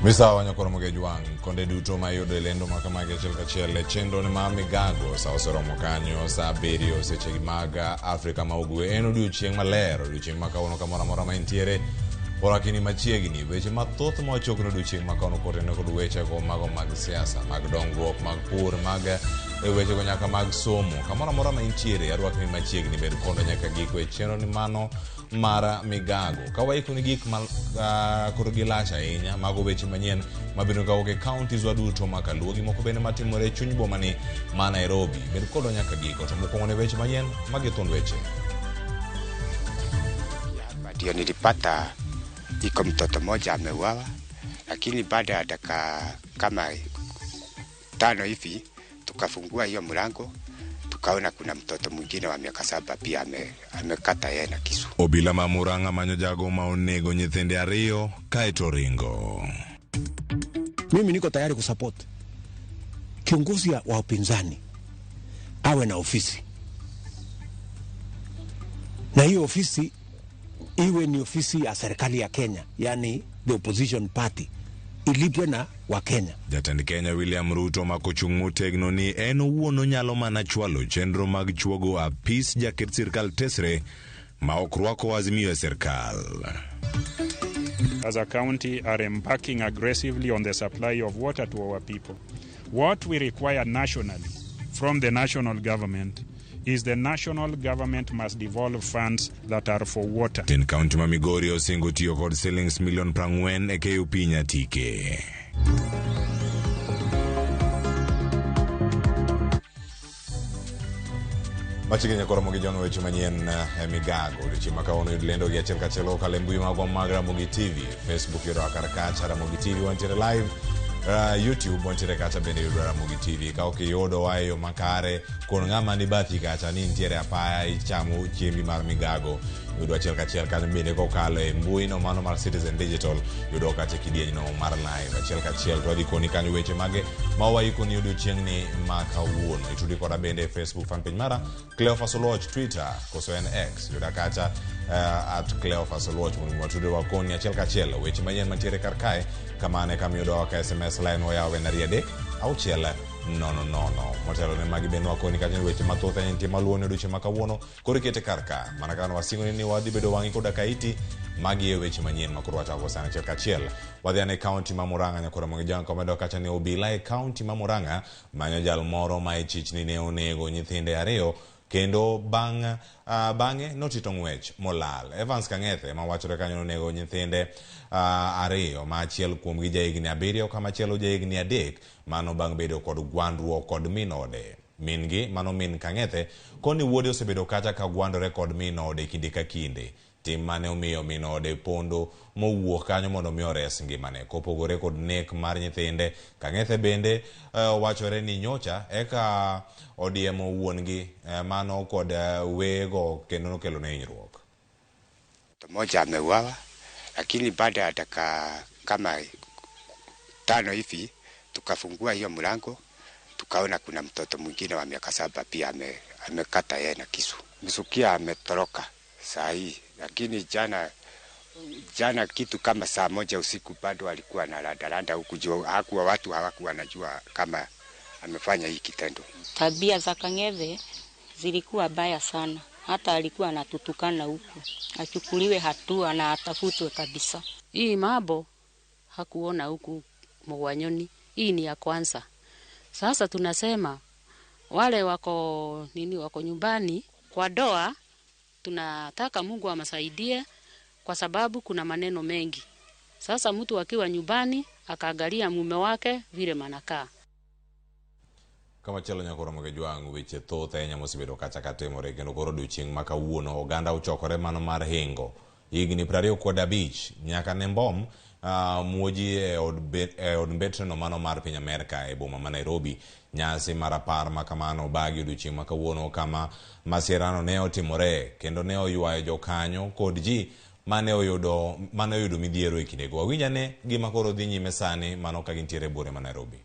Misawa nyakoro Mogejwang' konde duto ma iyudo e lendo ma kamagi achiel kachiel e chenro ne mar Migago sa oseromo kanyo sa 7 seche mag Afrika ma Ugwe. En odiochieng' maler, odiochieng' ma kawuono kamoro amora ma intiere orakini machiegni. Weche mathoth ma wachokne odiochieng' ma kawuono kotenore kod wechego mago mag siasa, mag dongruok, mag pur, mag e wechego nyaka mag somo. Kamoro amora ma intiere arwakni machiegni, bed kodwa nyaka giko e chenro ni mano mar Migago. Ka waiko ni gik ma koro gilach ahinya, mago weche manyien mabiro kawuok e counties wa duto ma kaluo gi moko bende matimore e chuny boma ni ma Nairobi. Bed kodwa nyaka giko. To mokwongo ne weche manyien magi thuond weche. Ndio nilipata iko mtoto mmoja ameuawa, lakini baada ya dakika kama 5 hivi tukafungua hiyo mlango tukaona kuna mtoto mwingine wa miaka 7 pia amekata yeye na kisu. Obila ma Murang'a manyo jago ma onego nyithinde 2 kaeto ringo. Mimi niko tayari kusupport kiongozi wa upinzani awe na ofisi, na hiyo ofisi iwe ni ofisi ya serikali ya Kenya, yani the opposition party, ilipwe na wa Kenya. Jatend Kenya William Ruto makochung' motegno ni en owuon onyalo mana chwalo chenro mag chuogo apis jaket sirkal tesre ma ok rwako Azimio e sirkal. As a county are embarking aggressively on the supply of water to our people. What we require nationally from the national government is the national government must devolve funds that are for water. Ten county ma Migori osingo tiyo kod shillings milion 40 e keyo pi Nyatike. Machiegni nyakoro mogi jwang'o weche manyien e Migago. Odiochieng' ma kawuono yud lendo gi achiel kachiel kokalo e mbui magwa mag Ramogi TV. Facebook yudowa kar kacha Ramogi TV wantiere live. YouTube wantiere kacha bende yudo Ramogi TV. Ka ok iyudowa e yo makare, kon ng'ama ni bathi kacha ni nitiere apaya ichamo chiembi mar Migago. Yudo achiel kachiel kanyo bende kokalo e mbui no mano mar Citizen Digital, yudo kacha kidieny no mar live. Achiel kachiel to wadhi koni kanyo weche mage ma waikoni odiochieng'ni ma kawuono. Itudi koda bende e Facebook fan page mara Cleophas Oluoch, Twitter koso en X, yuda kacha at Cleophas Oluoch mondo watudre wakoni achiel kachiel weche manyien mantiere kar kae. Kamano e kama iyudowa ka SMS line wayawo en 2 3 6 0 0. Motelo ne magi bende wakoni kacha ni weche mathoth ahinya nitie maluwo ni odiochieng' ma kawuono. Koro ikete kar ka mana kaka wasingo ni wadhi bedo wang'i koda kaiti. Magi e weche manyien ma koro wachako sani achiel kachiel. Wadhi ane kaunti ma Murang'a nyakoro Ramogi Jwang' komedo kacha ni obila e kaunti ma Murang'a manyo jal moro ma e chich ni ne onego nyithinde 2 kendo bang'e notito ng'wech molal. Evans Kang'ethe ma wachore kanyo nonego nyithinde 2 ma achiel kuomgi jahigni 7 kamachielo jahigni 3, mano bang' bedo kod gwandruok kod min ode. Min-gi, mano min Kang'ethe, koni wuode osebedo kacha ka gwandore kod min ode kinde ka kinde. Tim mane omiyo min ode pondo mowuok kanyo mondo mi ores ngimane. Kopogore kod nek mar nyithinde, Kang'ethe bende wachore ni nyocha eka odiemo wuon-gi mano kod wego kendo nokelo ne hinyruok. Mmoja ameuawa, lakini baada ya dakika kama 5 hivi tukafungua hiyo mlango tukaona kuna mtoto mwingine wa miaka 7 pia amekata yeye na kisu. Msukia ametoroka saa hii, lakini jana kitu kama saa 1 usiku bado alikuwa na randaranda huku juu, hakuwa watu hawakuwa wanajua kama amefanya hii kitendo. Tabia za Kang'ethe zilikuwa baya sana, hata alikuwa anatutukana huku. Achukuliwe hatua na atafutwe kabisa. Hii mambo hakuona huku Mugwanyoni, hii ni ya kwanza. Sasa tunasema wale wako nini, wako nyumbani kwa doa, tunataka Mungu amsaidie kwa sababu kuna maneno mengi. Sasa mtu akiwa nyumbani akaangalia mume wake vile manakaa. Kama chielo nyakoro Mogejwang' weche thoth ahinya mosebedo kacha katimore kendo koro odiochieng' ma kawuono oganda ochokore mano mar hingo higni 25 nyaka ne mbom muoji e od mbetreno mano mar piny Amerka e boma ma Nairobi. Nyasi mar apar ma kamano obagi odiochieng' ma kawuono kama masirano ne otimore kendo ne oywayo jokanyo kod ji mane oyudo midhiero e kindego. Wawinj ane gima koro dhi nyime sani mano ka gintiere e buore ma Nairobi.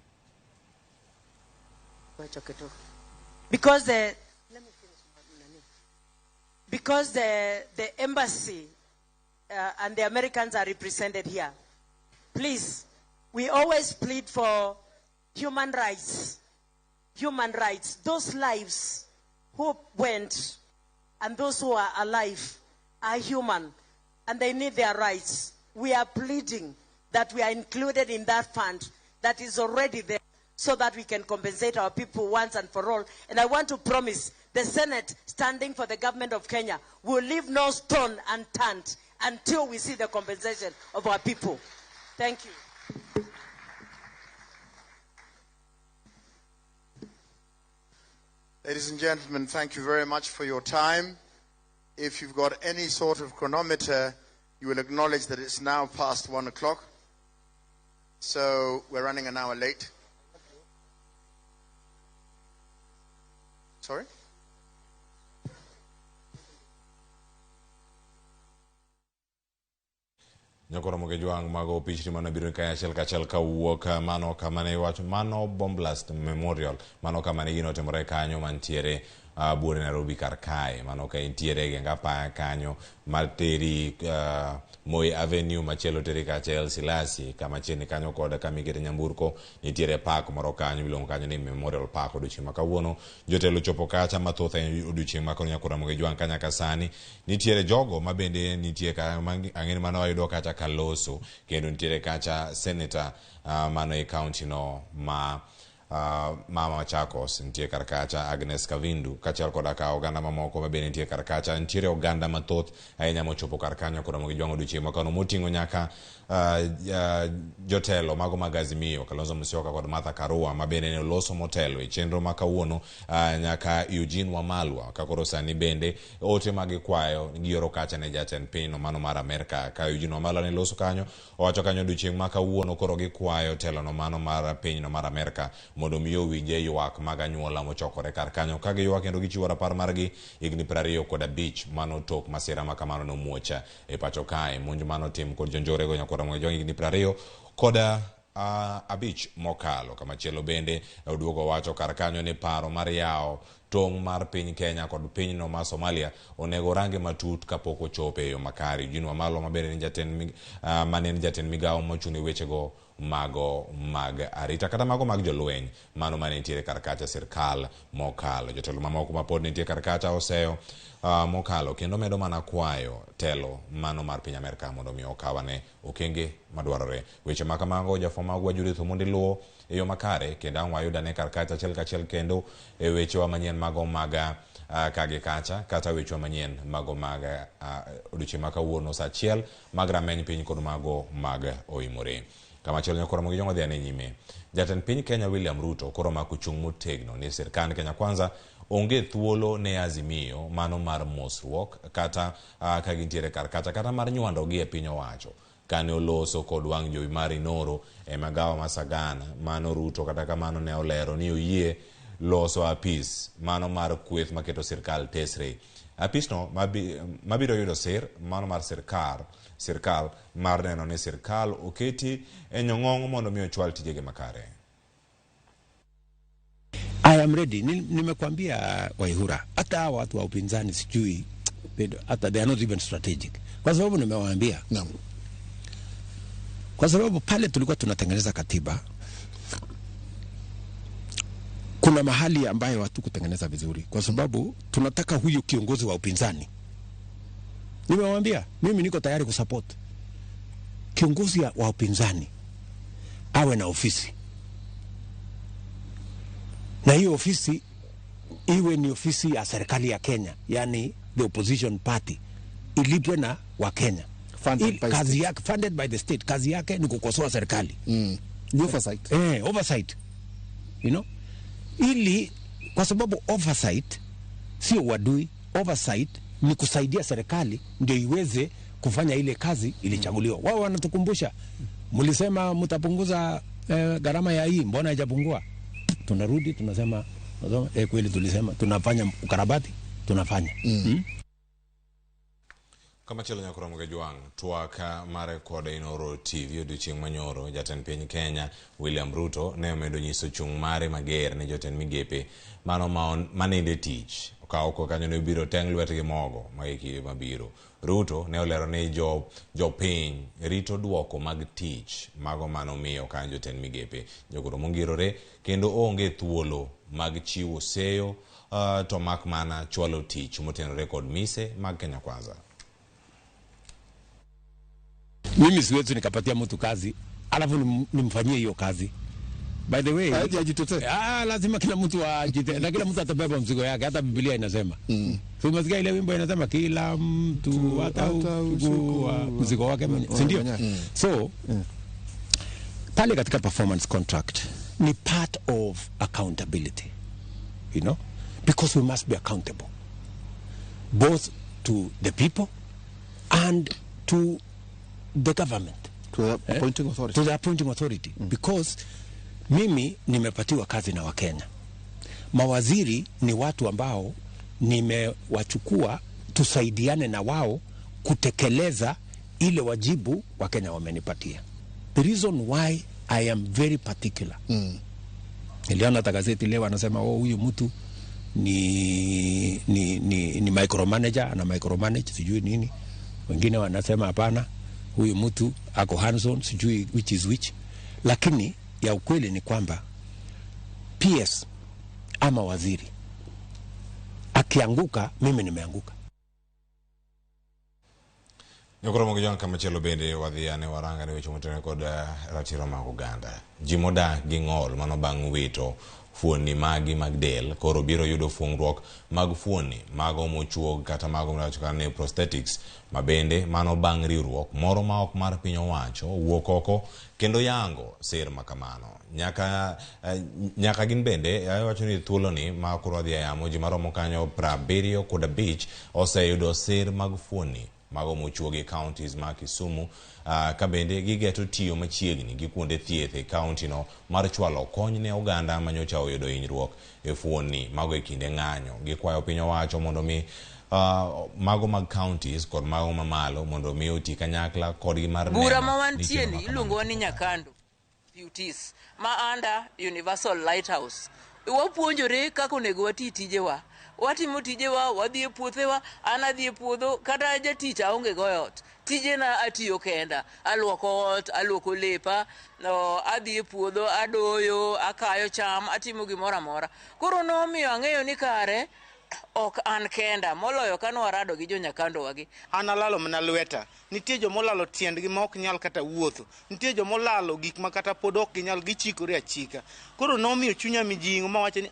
Because the, let me finish, because the embassy and the Americans are represented here. Please, We always plead for human rights. Human rights. Those lives who went and those who are alive are human and they need their rights. We are pleading that we are included in that fund that is already there so that we can compensate our people once and for all. And I want to promise the Senate, standing for the government of Kenya, will leave no stone unturned until we see the compensation of our people. Thank you. Ladies and gentlemen, thank you very much for your time. If you've got any sort of chronometer, you will acknowledge that it's now past 1 o'clock. So we're running an hour late. Sorry? Nyakoro Mogejwang mago pichni mane biro kae achiel kachiel kawuok mano kama ne iwacho mano Bomb Blast Memorial, mano kama ne gino otimore kanyo mantiere buore Nairobi kar kae, mano ka intiere e apaya kanyo mar teri Moi Avenue, machielo teri kacha El Silasi, kama chiegni kanyo kod kama ikete nyamburko nitiere park moro kanyo miluongo kanyo ni Memorial Park. Odiochieng' ma kawuono jotelo chopo kacha mathoth e odiochieng' ma kawuono. Nyakoro Mogejwang ka nyaka sani nitiere jogo ma bende nitie ka ang'e mano wayudo kacha kaloso kendo nitiere kacha senator mano e county no ma mama Machakos nitie kar kacha Agnes Kavindu kaachiel koda ka oganda mamoko ma bende nitie kar kacha. Nitiere oganda mathoth ahinya mochopo kar kanyo kod Mogejwang odiochieng' ma kawuono moting'o nyaka jotelo mago mag Azimio Kalonzo Musyoka kod Martha Karua ma bende ne oloso motelo e chenro ma kawuono, nyaka Eugene Wamalwa ka koro sani bende ote ma gikwayo gioro kacha ne jatend pinyno mano mar Amerka. Ka Eugene Wamalwa ne loso kanyo owacho kanyo odiochieng' ma kawuono koro gikwayo telono mano mar pinyno mar Amerka mondo mi owinje ywak mag anyuola mochokore kar kanyo ka giywak kendo gichiwo rapar margi higni 25 mano tok masira ma kamano nomuoch e pacho kae, monj manotim kod jonjorego nyakoro Mogejwang higni 25 mokalo. Kamachielo bende oduogo wacho kar kanyo ni paro mar yawo tong' mar piny Kenya kod pinyno ma Somalia onego range matut kapok ochope e yo makare. Eugene Wamalwa ma bende mane en jatend migawo mochung' ne wechego mago mag arita kata mago mag jolweny mano mane nitiere kar kacha sirkal mokalo. Jotelo mamoko ma pod nitie kar kacha oseyo mokalo kendo medo mana kwayo telo mano mar piny Amerka mondo mi okawane okenge madwarore. Weche ma kamago jafwambo magwa Judith Omondi luwo e yo makare kendo ang' wayudane kar kacha achiel kachiel kendo e wechewa manyien mago mag kagi kacha kata wechewa manyien mago mag odiochieng' ma kawuono saa 1 mag rameny piny kod mago mag oimore. Kamachielo nyakoro Mogejwang odhi ane nyime. Jatend piny Kenya William Ruto koro omako chung' motegno ni sirkand Kenya Kwanza onge thuolo ne Azimio mano mar mosruok kata ka gintiere kar kacha kata mar nywando gi e piny owacho. Kane oloso kod wang' jowi mar Inoro e magawa ma Sagana, mano Ruto kata kamano ne olero ni oyie loso apis mano mar kweth maketo sirkal tesre. Apisno mabiro yudo sir mano mar sirkal mar neno ni sirkal oketi e nyong'ong' mondo mi ochwal tijege makare. I am ready. Nimekwambia Waihura, hata hawa watu wa upinzani sijui, hata they are not even strategic. Kwa sababu nimewaambia. Naam. Kwa sababu pale tulikuwa tunatengeneza katiba, kuna mahali ambayo hatukutengeneza vizuri, kwa sababu tunataka huyu kiongozi wa upinzani. Nimewaambia mimi niko tayari kusupport kiongozi wa upinzani awe na ofisi, na hiyo ofisi iwe ni ofisi ya serikali ya Kenya, yani the opposition party, ilipwe na wa Kenya. Funded by kazi state. yake, funded by the state. Kazi yake ni kukosoa serikali. Ni oversight. Oversight. You know? Ili kwa sababu oversight sio uadui, oversight ni kusaidia serikali ndio iweze kufanya ile kazi ilichaguliwa. Wao wanatukumbusha, mlisema mtapunguza gharama ya hii, mbona haijapungua? Tunarudi tunasema, kweli tulisema tunafanya ukarabati, tunafanya. Kamachielo nyakoromo gi jwang' twak mare kod Inoro TV odiochieng' manyoro, jatend piny Kenya William Ruto ne omedo nyiso chung' mare mager ne jotend migepe mano maninde tich. Ka oko kanyo ne obiro teng' lwetgi mogo ma e kinde mabiro. Ruto ne olero ni jopiny rito duoko mag tich mago manomiyo kanyo jotend migepe jogoro mongirore kendo onge thuolo mag chiwo seyo to mak mana chwalo tich motenore kod mise mag Kenya Kwanza. Mimi siwezi nikapatia mtu kazi alafu nimfanyie hiyo kazi. By the way, ajitetee. Lazima kila mtu ajitetee na kila mtu atabeba mzigo yake, hata Biblia inasema. So umesikia ile wimbo inasema kila mtu atauchukua mzigo wake mwenyewe, si ndio? So pale katika performance contract ni part of accountability, you know, because we must be accountable both to the people and to the government, to the appointing authority, to the appointing authority. Because mimi nimepatiwa kazi na Wakenya. Mawaziri ni watu ambao nimewachukua tusaidiane na wao kutekeleza ile wajibu Wakenya wamenipatia. The reason why I am very particular. Niliona hata gazeti leo anasema oh, huyu mtu ni micromanager, ana micromanage sijui nini. Wengine wanasema hapana, huyu mtu ako hands on, sijui which is which. Lakini ya ukweli ni kwamba PS ama waziri akianguka, mimi nimeanguka. Nyokoro mogi kamachielo bende wadhi ane waranga ne weche motenore kod ratiro mag oganda. Ji modak gi ng'ol mano bang' wito fuonni magi mag del koro biro yudo fuongruok mag fuonni mago mochuog kata mago miwacho kaka ni prosthetics, ma bende mano bang' riwruok moro ma ok mar piny owacho wuok oko kendo yango sir makamano. Nyaka gin bende wacho ni thuoloni ma koro wadhi e yamo ji maromo kanyo 75 oseyudo sir mag fuonni mago mochuogi counties ma Kisumu, ka bende gigeto tiyo machiegni gi kuonde thieth e county no mar chwalo kony ne oganda manyocha oyudo hinyruok e fuonni mago e kinde ng'anyo. Gikwayo piny owacho mondo mi mago mag counties kod mago mamalo mondo mi oti kanyakla kodgi mar neno bura ma wantie ni iluongo ni Nyakando Beauties ma under Universal Lighthouse. Wapuonjore kaka onego wati tijewa, watimo tijewa, wadhi e puothewa, an adhi e puodho, kata jatich aonge go e ot, tijena atiyo kenda, aluoko ot, aluoko lepa, adhi e puodho, adoyo, akayo cham, atimo gimoro amora. Koro nomiyo ang'eyo ni kare ok an kenda, moloyo kane warado gi jonyakando wagi. An alalo mana lweta, nitie jomolalo tiendgi ma ok nyal kata wuotho, nitie jomolalo gik ma kata pod ok ginyal, gichikore achika. Koro nomiyo chunya mijing'o mawacho ni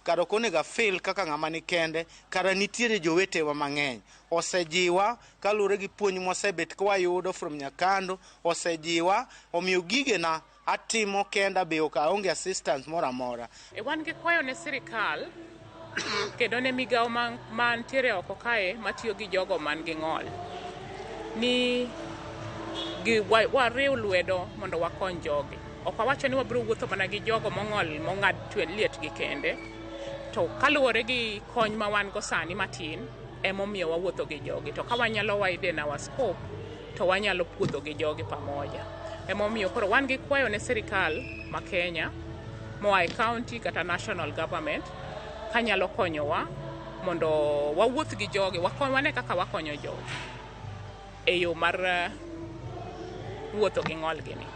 kara ok onego afil kaka ng'ama ni kende, kara nitiere jowetewa mang'eny. Osejiwa kaluwore gi puonj mwasebet ka wayudo from Nyakando, osejiwa, omiyo gigena atimo kenda be ok aonge assistance moro amora. Wan gi kwayo ne sirikal kendo ne migawo mantiere oko kae matiyo gi jogo man gi ng'ol ni wariw lwedo mondo wakony jogi. Ok wawacho ni wabiro wuotho mana gi jogo mong'ol mong'ad lietgi kende, to kaluwore gi kony ma wan go sani matin emomiyo wawuotho gi jogi. To ka wanyalo widen our scope to wanyalo puodho gi jogi pamoja. Emomiyo koro wan gi kwayo ne sirikal ma Kenya moa e county kata national government kanyalo konyowa mondo wawuoth gi jogi, wane kaka wakonyo jogi e yo mar wuotho gi ng'ol gini.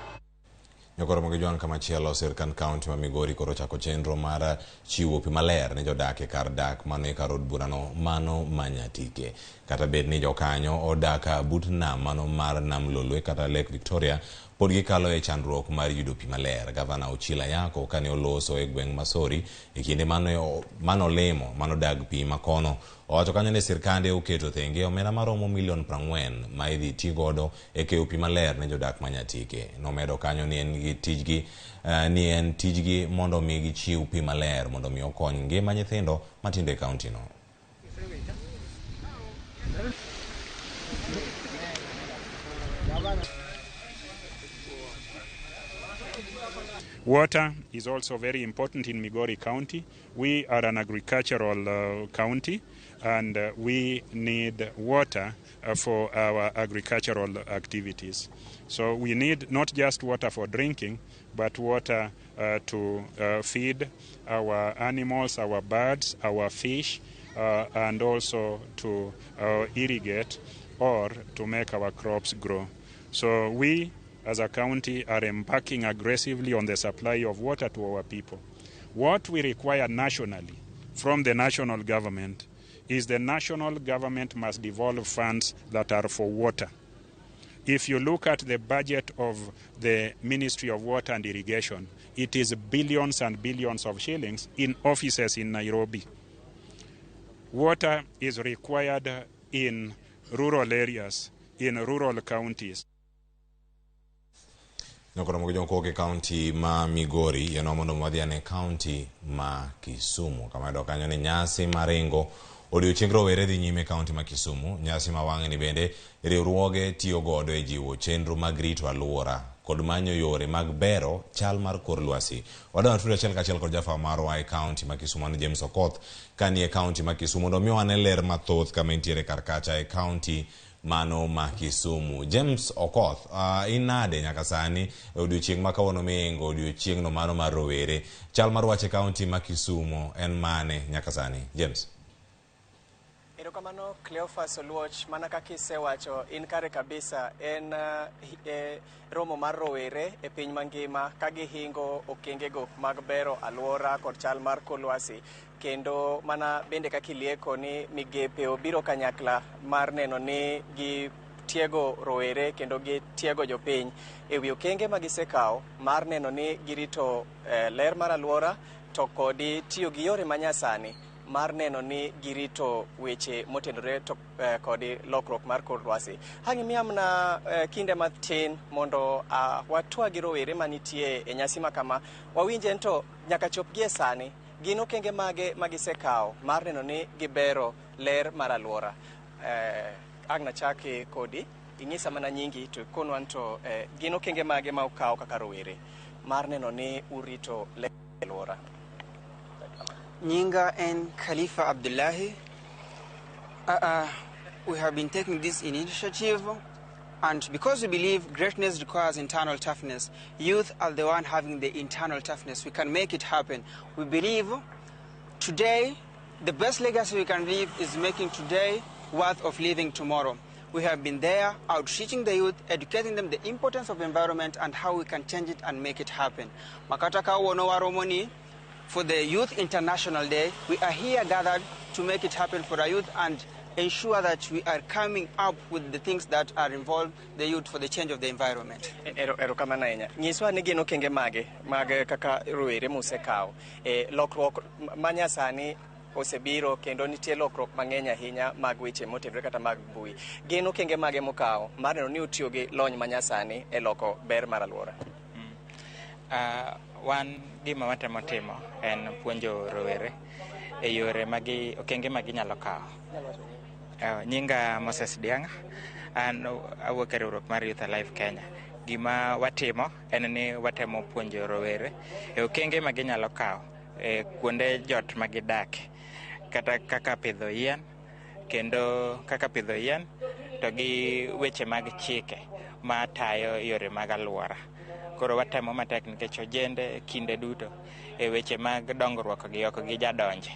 Nyokoro mogi jwang' kamachielo, sirkand county ma Migori koro chako chenro mar chiwo pi maler ne jodak e kar dak mano e kar od burano mano ma Nyatike. Kata bed ni jokanyo odak but nam mano mar Nam Lolwe kata Lake Victoria, pod gikalo e chandruok mar yudo pi maler. Gavana Ochila Yako kane oloso e gweng' Masori e kinde mano lemo manodag pi makono, owacho kanyo ni sirkande oketo thenge omenda maromo milion 40 ma idhi ti godo e keyo pi maler ne jodak ma Nyatike. Nomedo kanyo ni en tijgi mondo mi gichiw pi maler mondo mi okony ngima nyithindo matindo e kaunti no. Water is also very important in Migori County. We are an agricultural county, And we need water for our agricultural activities. So we need not just water for drinking, but water to feed our animals, our birds, our fish, and also to irrigate or to make our crops grow. So we, as a county, are embarking aggressively on the supply of water to our people. What we require nationally from the national government is the national government must devolve funds that are for water. If you look at the budget of the Ministry of Water and Irrigation, it is billions and billions of shillings in offices in Nairobi. Water is required in rural areas, in rural counties. Nyakoromo gi jomoko e kaunti ma Migori yeno mondo wadhi ane kaunti ma Kisumu kama yudo kanyo ni nyasi mar ringo odiochieng rowere dhi nyime e kaunti ma Kisumu. Nyasi ma wang'ni bende riwruoge tiyo godo e jiwo chenro mag rito alwora kod manyo yore mag bero chal mar kor lwasi. Wadwa tudo achiel kachiel kod jafwambo marwa e kaunti ma Kisumu an James Okoth kanie kaunti ma Kisumu mondo mi wane ler mathoth kama entiere kar kacha e kaunti mano ma Kisumu. James Okoth, in nade nyaka sani e odiochieng' ma kawuono miingo odiochieng'no mano mar rowere. Chal mar wach e kaunti ma Kisumu en mane nyaka sani? James. Erokamano Cleophas Oluoch, mana kaka isewacho in kare kabisa, en romo mar rowere e piny mangima ka gihingo okengego mag bero alwora kod chal mar kor lwasi, kendo mana bende kaka ilieko ni migepe obiro kanyakla mar neno ni gitiego rowere kendo gitiego jopiny e wi okenge ma gisekawo mar neno ni girito ler mar alwora to kodi tiyo gi yore manyasani mar neno ni girito weche motenore to kod lokruok mar kor lwasi. Ang' imiya mana kinde matin mondo watwa gi rowere manitie e nyasi ma kama, wawinj en to nyaka chop gie sani gin okenge mage ma gisekawo mar neno ni gibero ler mar alwora. Ang' nachaki kodi, inyisa mana nyingi to ikonwa to gin okenge mage ma ukawo kaka rowere mar neno ni urito ler mar alwora. Nyinga en Khalifa Abdullahi. We have been taking this initiative, and because we believe greatness requires internal toughness, youth are the one having the internal toughness. We can make it happen. We believe today, the best legacy we can leave is making today worth of living tomorrow. We have been there outreaching the youth, educating them the importance of environment and how we can change it and make it happen. Makata kawuono waromoni, for the Youth International Day, we are here gathered to make it happen for our youth and ensure that we are coming up with the things that are involved the youth for the change of the environment. Erokamano ahinya. Nyiswa ni gin okenge mage mag kaka rowere musekawo e lokruok manyasani osebiro kendo nitie lokruok mang'eny ahinya mag weche motenore kata mag mbui. Gin okenge mage mukawo mar neno ni utiyo gi lony manyasani e loko ber mar alwora? Wan gima watemo timo en puonjo rowere e yore magi okenge ma ginyalo kawo. Nyinga Moses Dianga, an awuok e riwruok mar Youth Alive Kenya. Gima watimo en ni watemo puonjo rowere e okenge ma ginyalo kawo e kuonde jot ma gidake, kata kaka pidho yien, kendo kaka pidho yien to gi weche mag chike matayo yore mag alwora. Koro watemo matek nikech ojende kinde duto e weche mag dongruok gi ok gijadonje.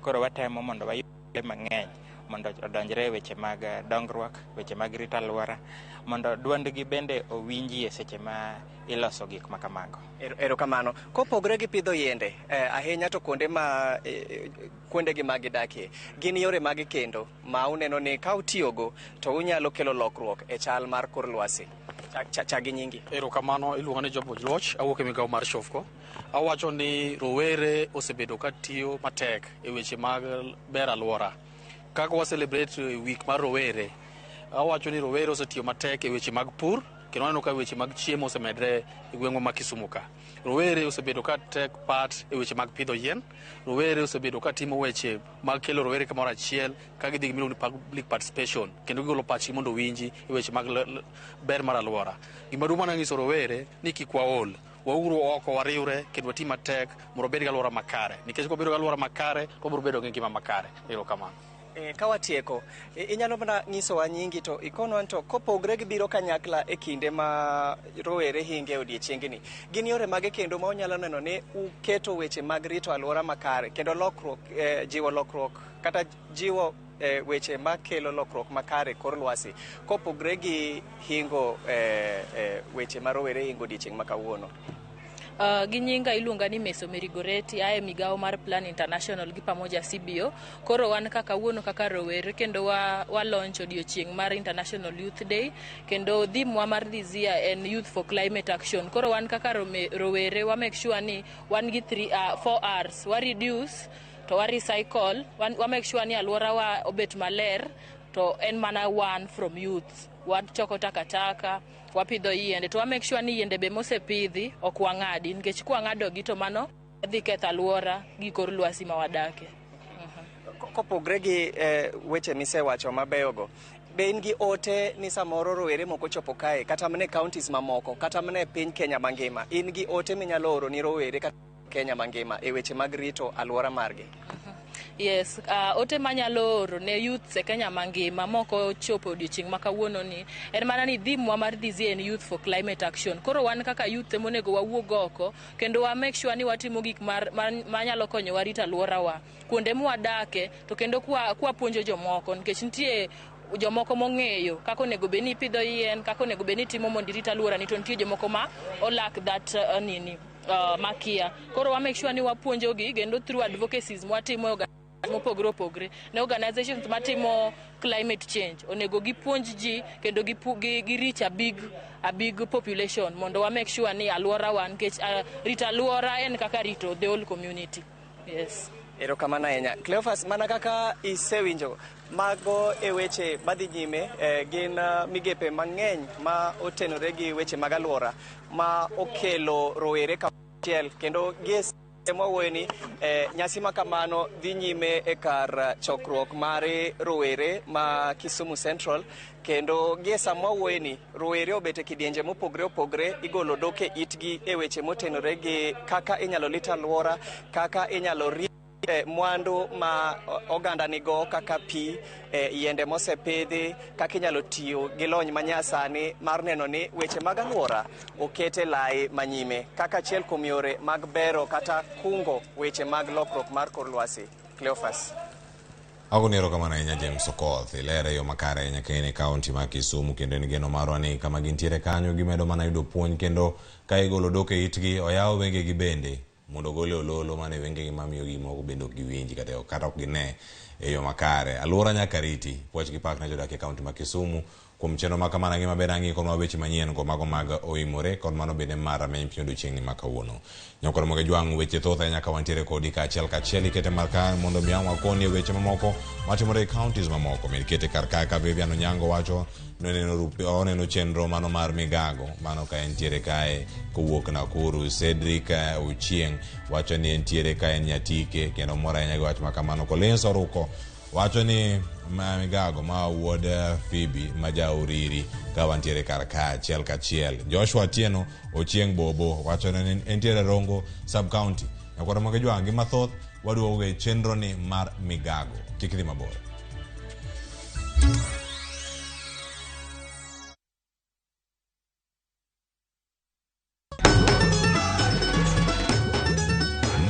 Koro watemo mondo wayud mang'eny mondo odonjre e weche mag dongruok, weche mag rito alwora, mondo duondgi bende owinjie seche ma iloso gik ma kamago. Erokamano. Kopogore gi pidho yiende, ahinya to kuonde ma kuondegi ma gidakie, gin yore mage kendo ma uneno ni ka utiyogo to unyalo kelo lokruok e chal mar kor lwasi? Chak gi nyingi. Erokamano, iluonga ni Job Oluoch, awuok e migawo mar Shofco. Awacho ni rowere osebedo ka tiyo matek e weche mag ber alwora. Kaka wa celebrate week mar rowere, awacho ni rowere osetiyo matek e weche mag pur, kendo waneno ka weche mag chiemo osemedre e gweng'wa ma Kisumu ka. Rowere osebedo ka take part e weche mag pidho yien, rowere osebedo ka timo weche mag kelo rowere kamoro achiel ka gidhi gi miluongo ni public participation, kendo gigolo pachgi mondo owinji e weche mag ber mar alwora. Gima duong' mananyiso rowere ni kik waol, wauru oko wariwre kendo wati matek mondo wabed gi alwora makare, nikech kwabedo gi alwora makare to wabiro bedo gi ngima makare. Erokamano. Ka watieko, inyalo mana nyisowa nyingi to ikonwa to kopogre gi biro kanyakla e kinde ma rowere hinge odiechiengni, gin yore mage kendo ma unyalo neno ni uketo weche mag rito alwora makare kendo lokruok, jiwo lokruok kata jiwo weche makelo lokruok makare kor lwasi kopogre gi hingo weche ma rowere hingo odiechieng' ma kawuono? Gi nyinga iluonga ni Meso Merigoreti, ae migawo mar Plan International gi pamoja CBO. Koro wan kaka wuono kaka rowere kendo wa launch odiochieng' mar International Youth Day, kendo theme wa mar this year en Youth for Climate Action. Koro wan kaka rowere wa make sure ni wan gi 4 R's, wa reduce to wa recycle, wa make sure ni alwora wa obet maler, to en mana one from youth. Wachoko takataka, wapidho yiende, to wa make sure ni yiende be mosepidhi ok wang'adi, nikech kwang'adogi to mano dhi ketho alwora gi kor lwasi ma wadake. Kopogre gi weche misewacho mabeyogo, be in gi ote ni samoro rowere moko chopo kae kata mana e counties mamoko kata mana e piny Kenya mangima, in gi ote minyalo oro ni rowere kata Kenya mangima e weche mag rito alwora margi? Yes, ote manyalo oro ne youths e Kenya mangima moko chopo odiochieng' ma kawuono ni en mana ni theme wa mar this year en Youth for Climate Action. Koro wan kaka youth emonego wawuog oko kendo wa make sure ni watimo gik manyalo konyowa rito alworawa kuonde mwadake, to kendo kwa puonjo jomoko, nikech nitie jomoko mong'eyo kaka onego bed ni ipidho yien, kaka onego bed ni itimo mondo irit alworani, to nitie jomoko ma olak that nini makia. Koro wa make sure ni wapuonjogi kendo through advocacies mwatimo mopogore opogore ne organizations matimo climate change, onego gipuonj ji kendo gi reach a big population mondo wa make sure ni alwora wa, nikech rito alwora en kaka rito the whole community. Yes. Erokamano ahinya. Cleophas, mana kaka isewinjo, mago e weche madhi nyime, gin migepe mang'eny ma otenore gi weche mag alwora ma okelo rowere kachiel, kendo gie mwawuoyo ni nyasi ma kamano dhi nyime e kar chokruok mar rowere ma Kisumu Central, kendo gie sa mwawuoyo ni rowere obet e kidienje mopogre opogre, igolo dhok e itgi e weche motenore gi kaka inyalo lit alwora, kaka inyalo rit mwandu ma oganda nigo kaka pi, yiende mosepidhi, kaka inyalo tiyo gi lony manyasani mar neno ni weche mag alwora oket e lai manyime kaka achiel kuom yore mag bero kata kungo weche mag lokruok mar kor lwasi. Cleophas. Agoni erokamano ahinya James Okoth, ilere yo makare ahinya ka in e kaunti ma Kisumu, kendo en geno marwa ni kama gintiere kanyo gimedo mana yudo puonj, kendo ka igolo dhok e itgi oyaw wengegi bende mondo ogole ololo mane wengegi mamiyo gimoko bende ok giwinji kata ok gine e yo makare. Alwora nyaka riti. Puoch gi pak ne jodak e kaunti ma Kisumu kuom chenro ma kamano. Ngima ber ang'i kodwa weche manyien go mago mag oimore kod mano bende mar rameny piny odiochieng'ni ma kawuono. Nyakwar Moge Jwang', weche thoth ahinya ka wantiere kodi kaachiel kachiel, ikete mar ka mondo mi ang' wakoni weche mamoko matimore e counties mamoko. Med kete kar ka ka Vivian Onyango wacho oneno chenro mano mar migago mano ka entiere kae kowuok Nakuru. Cedric Ochieng' wacho ni entiere ka en Nyatike kendo mor ahinya gi wach ma kamano. Collins Oruko wacho ni migago ma wuod Phoebe ma ja Uriri ka wantiere kar ka achiel kachiel. Joshua Atieno Ochieng' Bobo wacho ni entiere Rongo sub county. Nyakwar Moge Jwang' gi mathoth waduogo e chenro ni mar migago. Kik idhi mabor.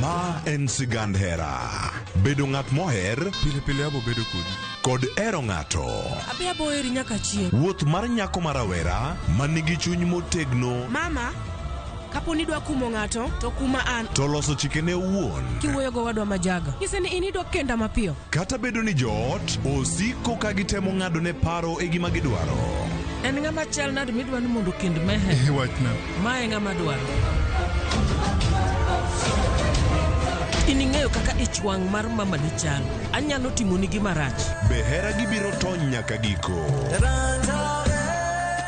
Ma en sigand hera. Bedo ng'at moher pile pile abo bedo kodi kod hero ng'ato. Abi abo heri nyaka chieng'. Wuoth mar nyako ma rawera ma nigi chuny motegno. Mama, kapo ni idwa kumo ng'ato, to kuma an. To loso chikene owuon. Kiwuoyo go wadwa majaga. Nyise ni in idwa kenda mapiyo. Kata bedo ni joot osiko ka gitemo ng'ado ne paro e gima gidwaro. En ng'ama chal nade midwa ni mondo okend Meher? Wachna. Ma e ng'ama dwaro. In ing'eyo kaka ich wang' mar mama ni chal. Anyalo timoni gima rach. Be hera gibiro tony nyaka giko.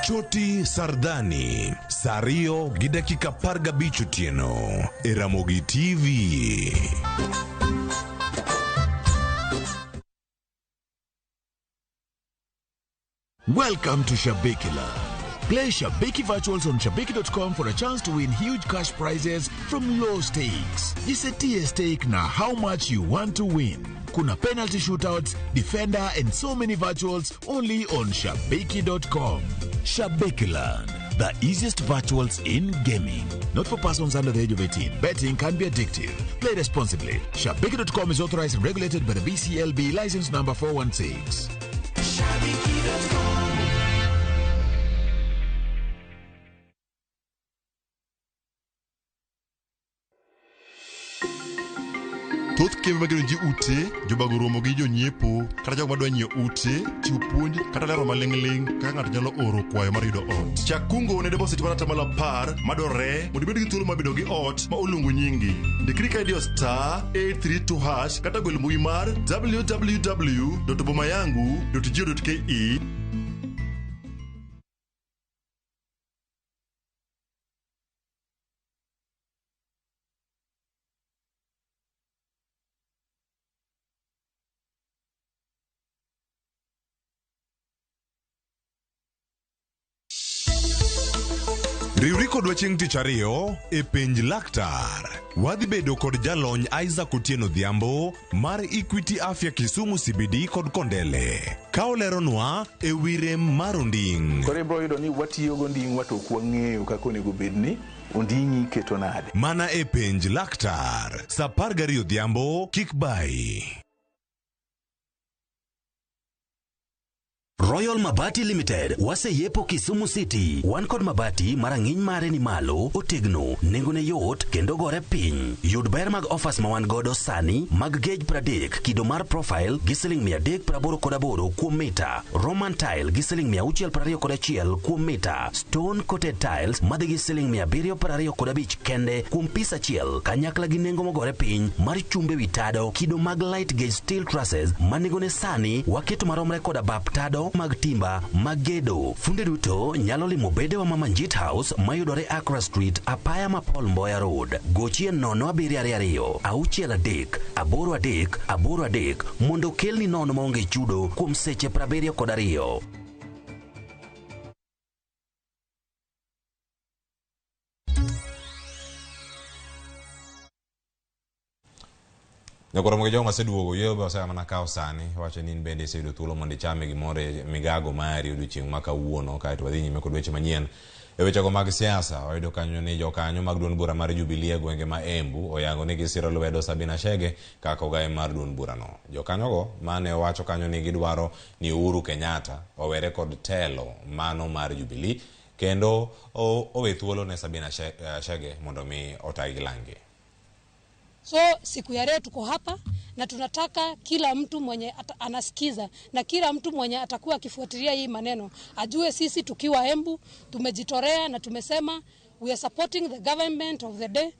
Choti Sardani, saa 2:15 otieno e Ramogi TV. Welcome to Shabiki Land. Play Shabiki Virtuals on Shabiki.com for a chance to win huge cash prizes from low stakes. Jisetie stake na how much you want to win. Kuna penalty shootouts, defender and so many virtuals only on Shabiki.com. Shabikiland, the easiest virtuals in gaming. Not for persons under the age of 18. Betting can be addictive. Play responsibly. Shabiki.com is authorized and regulated by the BCLB license number 416. Shabiki.com. Thoth kembe magero ji ute, jobago romo gi jonyiepo kata jogo madwa nyiewo ute, chiwo puonj kata lero maling'ling' kaka ng'ato nyalo oro kwayo mar yudo ot. Chak kungo ne deposit mar 10% madwarore mondo ibed gi thuolo mar bedo gi ot ma oluongo nyingi. Ndikri ka idiyo *832# kata gwel mbui mar www.bomayangu.go.ke. Riwri kodwa chieng' tich ariyo e penj laktar. Wadhi bedo kod jalony Isaac Otieno Odhiambo mar Equity Afya Kisumu CBD kod Kondele. Ka oleronwa e wi rem mar onding'. Koro ibiro yudo ni watiyo gonding'wa to ok wang'eyo kaka onego bed ni onding'i iketo nade. Mana e penj laktar saa 12 odhiambo kik bayi. Royal Mabati Limited waseyepo Kisumu City. Wan kod mabati marang'iny mare ni malo, otegno, nengone yot kendo gore piny. Yud ber mag offers ma wan godo sani mag gauge 30 kido mar profile gi siling 388 kuom mita, Roman tile gi siling 621 kuom mita, stone coated tiles madhi gi siling 725 kende kuom pis achiel, kanyakla gi nengo mogore piny mar chumbe wi tado kido mag light gauge steel trusses ma nengone sani waketo maromre koda bap tado mag timba mag gedo. Funde duto nyalo limo bedewa ma Manjit House mayudore Accra Street, apaya ma Paul Mboya Road. Gochie 0722 63 83 83 mondo kelni nono maonge chudo kuom seche 72. Nyakoro jogo maseduogo yweyo be osea mana kawo sani wacho ni in bende iseyudo thuolo mondo ichame gimoro e migago mari odiochieng' ma kawuono kaeto wadhi nyime kod weche manyien. E wechego mag siasa wayudo kanyo ni jokanyo mag duond bura mar Jubilee e gwenge ma Embu oyango ni gisiro lwedo Sabina Chege kaka ogaye mar duond burano. Jokanyogo mane owacho kanyo ni gidwaro ni Uhuru Kenyatta owere kod telo mano mar Jubilee kendo owe thuolo ne Sabina Chege mondo mi otagi langi. So siku ya leo tuko hapa na tunataka kila mtu mwenye anasikiza na kila mtu mwenye atakuwa akifuatilia hii maneno ajue sisi tukiwa Embu tumejitorea na tumesema we are supporting the government of the day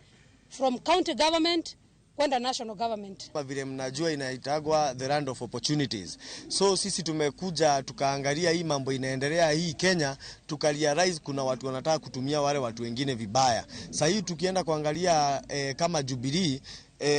from county government kwenda national government. Kwa vile mnajua inaitagwa the land of opportunities. So sisi tumekuja tukaangalia hii mambo inaendelea hii Kenya, tukarealize kuna watu wanataka kutumia wale watu wengine vibaya. Sasa hii tukienda kuangalia kama Jubilee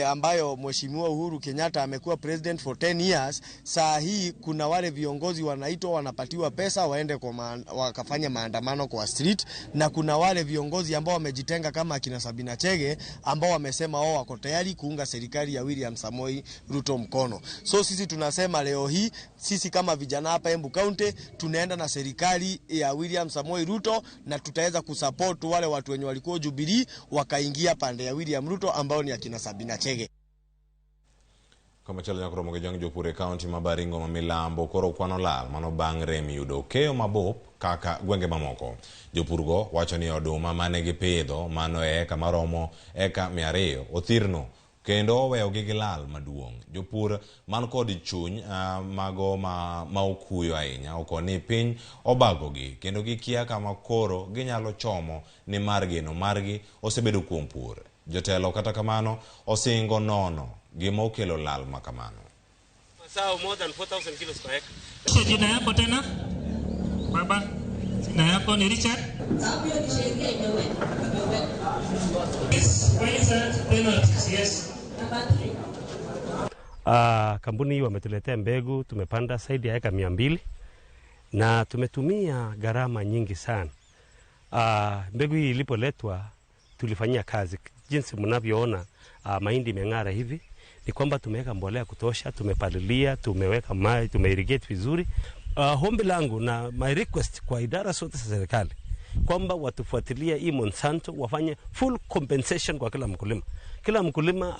ambayo Mheshimiwa Uhuru Kenyatta amekuwa president for 10 years, saa hii kuna wale viongozi wanaitwa wanapatiwa pesa waende kwa wakafanya maandamano kwa street, na kuna wale viongozi ambao wamejitenga kama akina Sabina Chege ambao wamesema wao wako tayari kuunga serikali ya William Samoei Ruto mkono. So sisi tunasema leo hii sisi kama vijana hapa Embu County tunaenda na serikali ya William Samoei Ruto na tutaweza kusupport wale watu wenye walikuwa Jubilee wakaingia pande ya William Ruto ambao ni akina Sabina Chege. Komachielo nyaka romo gi jong jopur e kaunti ma Baringo ma Milambo koro kwano lal mano bang' rem yudo keyo mabup kaka gwenge mamoko. Jopurgo wacho ni oduma mane gipidho mano e eka maromo eka 200 othirno kendo oweyogi gi lal maduong'. Jopur man kod chuny mago ma okuyo ahinya okoni piny obagogi kendo gikia kama koro ginyalo chomo ni mar geno margi osebedo kuom pur. Jotelo kata kamano osingo nono gima okelo lal makamano. Mazao more than 4,000 kilos per hectare. Jina yako tena? Baba, jina yako ni Richard? Yes, why is that penalties? Yes. Kampuni hii wametuletea mbegu, tumepanda zaidi ya eka 200 na tumetumia gharama nyingi sana. Mbegu hii ilipoletwa tulifanyia kazi. Jinsi mnavyoona, mahindi imeng'ara hivi ni kwamba tumeweka mbolea kutosha, tumepalilia, tumeweka maji, tumeirrigate vizuri. Hombi langu na my request kwa idara zote za serikali kwamba watufuatilie hii Monsanto, wafanye full compensation kwa kila mkulima. Kila mkulima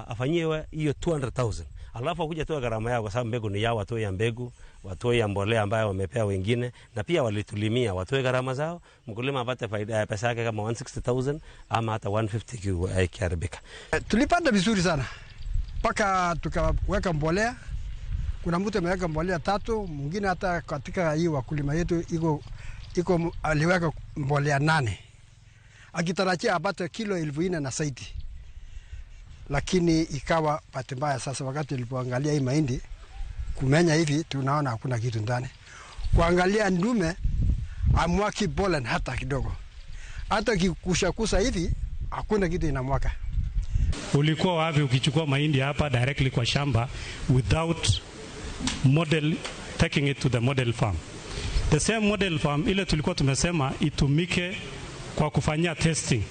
afanyiwe hiyo 200,000. Alafu akuja toa gharama yao, kwa sababu mbegu ni yao, watoe ya mbegu, watoe ya mbolea ambayo wamepea wengine, na pia walitulimia, watoe gharama zao, mkulima apate faida ya pesa yake kama 160,000 ama hata 150 ikiharibika. Tulipanda vizuri sana mpaka tukaweka mbolea. Kuna mtu ameweka mbolea 3, mwingine hata katika hii wakulima yetu iko aliweka mbolea 8, akitarajia apate kilo 4,000 na zaidi. Lakini ikawa bahati mbaya. Sasa wakati nilipoangalia hii mahindi kumenya hivi, tunaona hakuna kitu ndani. Kuangalia ndume amwaki pollen hata kidogo, hata kikushakusa hivi hakuna kitu inamwaka. Ulikuwa wapi ukichukua mahindi hapa directly kwa shamba without model, taking it to the model farm? The same model farm ile tulikuwa tumesema itumike kwa kufanyia testing.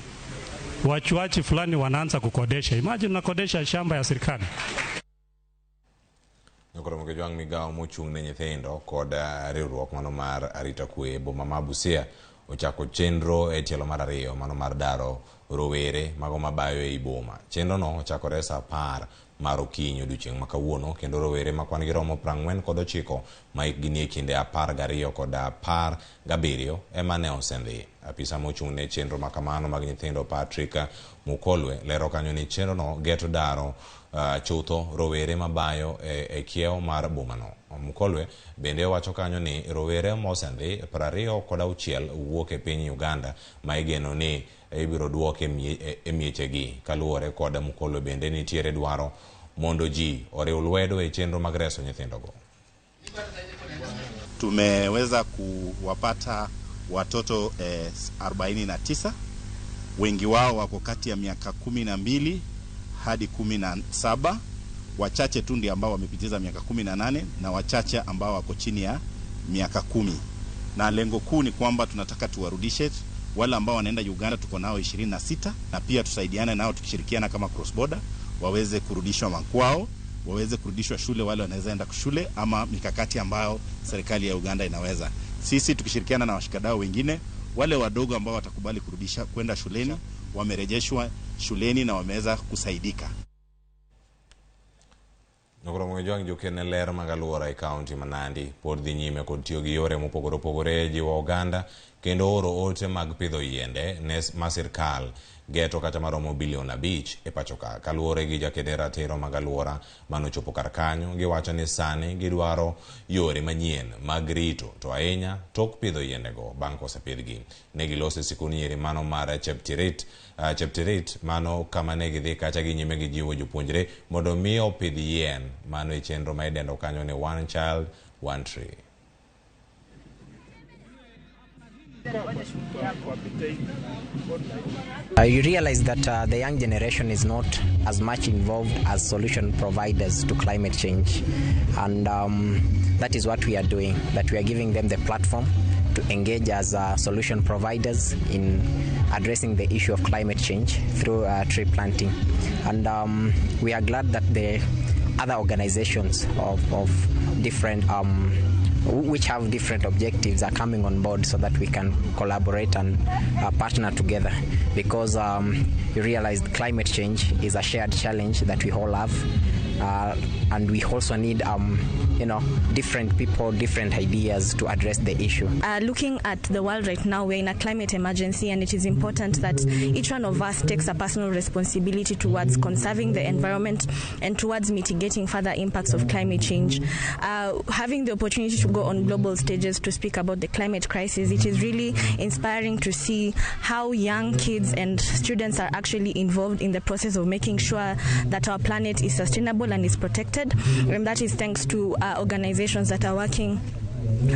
Wachuachi fulani wanaanza kukodesha. Imagine unakodesha shamba ya serikali. Nyokoro jwang' migawo mochung' ne nyithindo kod riwruok mano mar arita kwe boma ma Busia ochako chenro e tielo mar 2 mano mar daro rowere mago mabayo ei boma. Chenro no ochakore saa 10 mar okinyi odiochieng' ma kawuono, kendo rowere ma kwan gi romo 49 ma hikgi nie kinde 12 kod 17 ema ne osendhi. Apisa mochung' ne chenro makamano mag nyithindo Patrick Mukolwe lero kanyo ni chenro no geto daro chutho rowere mabayo e kiewo mar bomano. Mukolwe bende owacho kanyo ni rowere mosendhi 26 wuok e piny Uganda ma igeno ni ibiro duok e miechegi. Kaluwore kod Mukolwe bende nitiere dwaro mondo ji oriw lwedo e chenro mag reso nyithindogo. Tumeweza kuwapata watoto 49, wengi wao wako kati ya miaka 12 hadi 17, wachache tu ndio ambao wamepitiza miaka 18 na wachache ambao wako chini ya miaka 10. Na lengo kuu ni kwamba tunataka tuwarudishe wale ambao wanaenda Uganda, tuko nao 26, na pia tusaidiane nao tukishirikiana kama cross border waweze kurudishwa makwao, waweze kurudishwa shule wale wanaweza enda shule, ama mikakati ambayo serikali ya Uganda inaweza. Sisi tukishirikiana na washikadau wengine, wale wadogo ambao watakubali kurudisha kwenda shuleni wamerejeshwa shuleni na wameweza kusaidika. Nokoro jwang' jokene ler mag alwora e kaunti ma Nandi pod dhi nyime kod tiyo gi yore mopogore opogore jiwo oganda kendo oro ote mag pidho yiende ne ma sirkal geto kata maromo bilion 5 e pacho ka. Kaluwore gi jakede ratiro mag alwora manochopo kar kanyo, giwacho ni sani gidwaro yore manyien mag rito to ahinya tok pidho yiendego bang' kosepidhgi. Ne giloso e sikund nyiri mano mar Cheptirit mano kama ne gidhi kacha gi nyime gi jiwo jopuonjre mondo mi opidh yien mano e chenro ma idendo kanyo ni One Child One Tree. You realize that the young generation is not as much involved as solution providers to climate change, and that is what we are doing, that we are giving them the platform to engage as solution providers in addressing the issue of climate change through tree planting. And we are glad that the other organizations of different which have different objectives are coming on board so that we can collaborate and partner together, because you realize climate change is a shared challenge that we all have, and we also need different people, different ideas to address the issue. Looking at the world right now, we're in a climate emergency, and it is important that each one of us takes a personal responsibility towards conserving the environment and towards mitigating further impacts of climate change. Having the opportunity to go on global stages to speak about the climate crisis, it is really inspiring to see how young kids and students are actually involved in the process of making sure that our planet is sustainable and is protected, and that is thanks to organizations that are working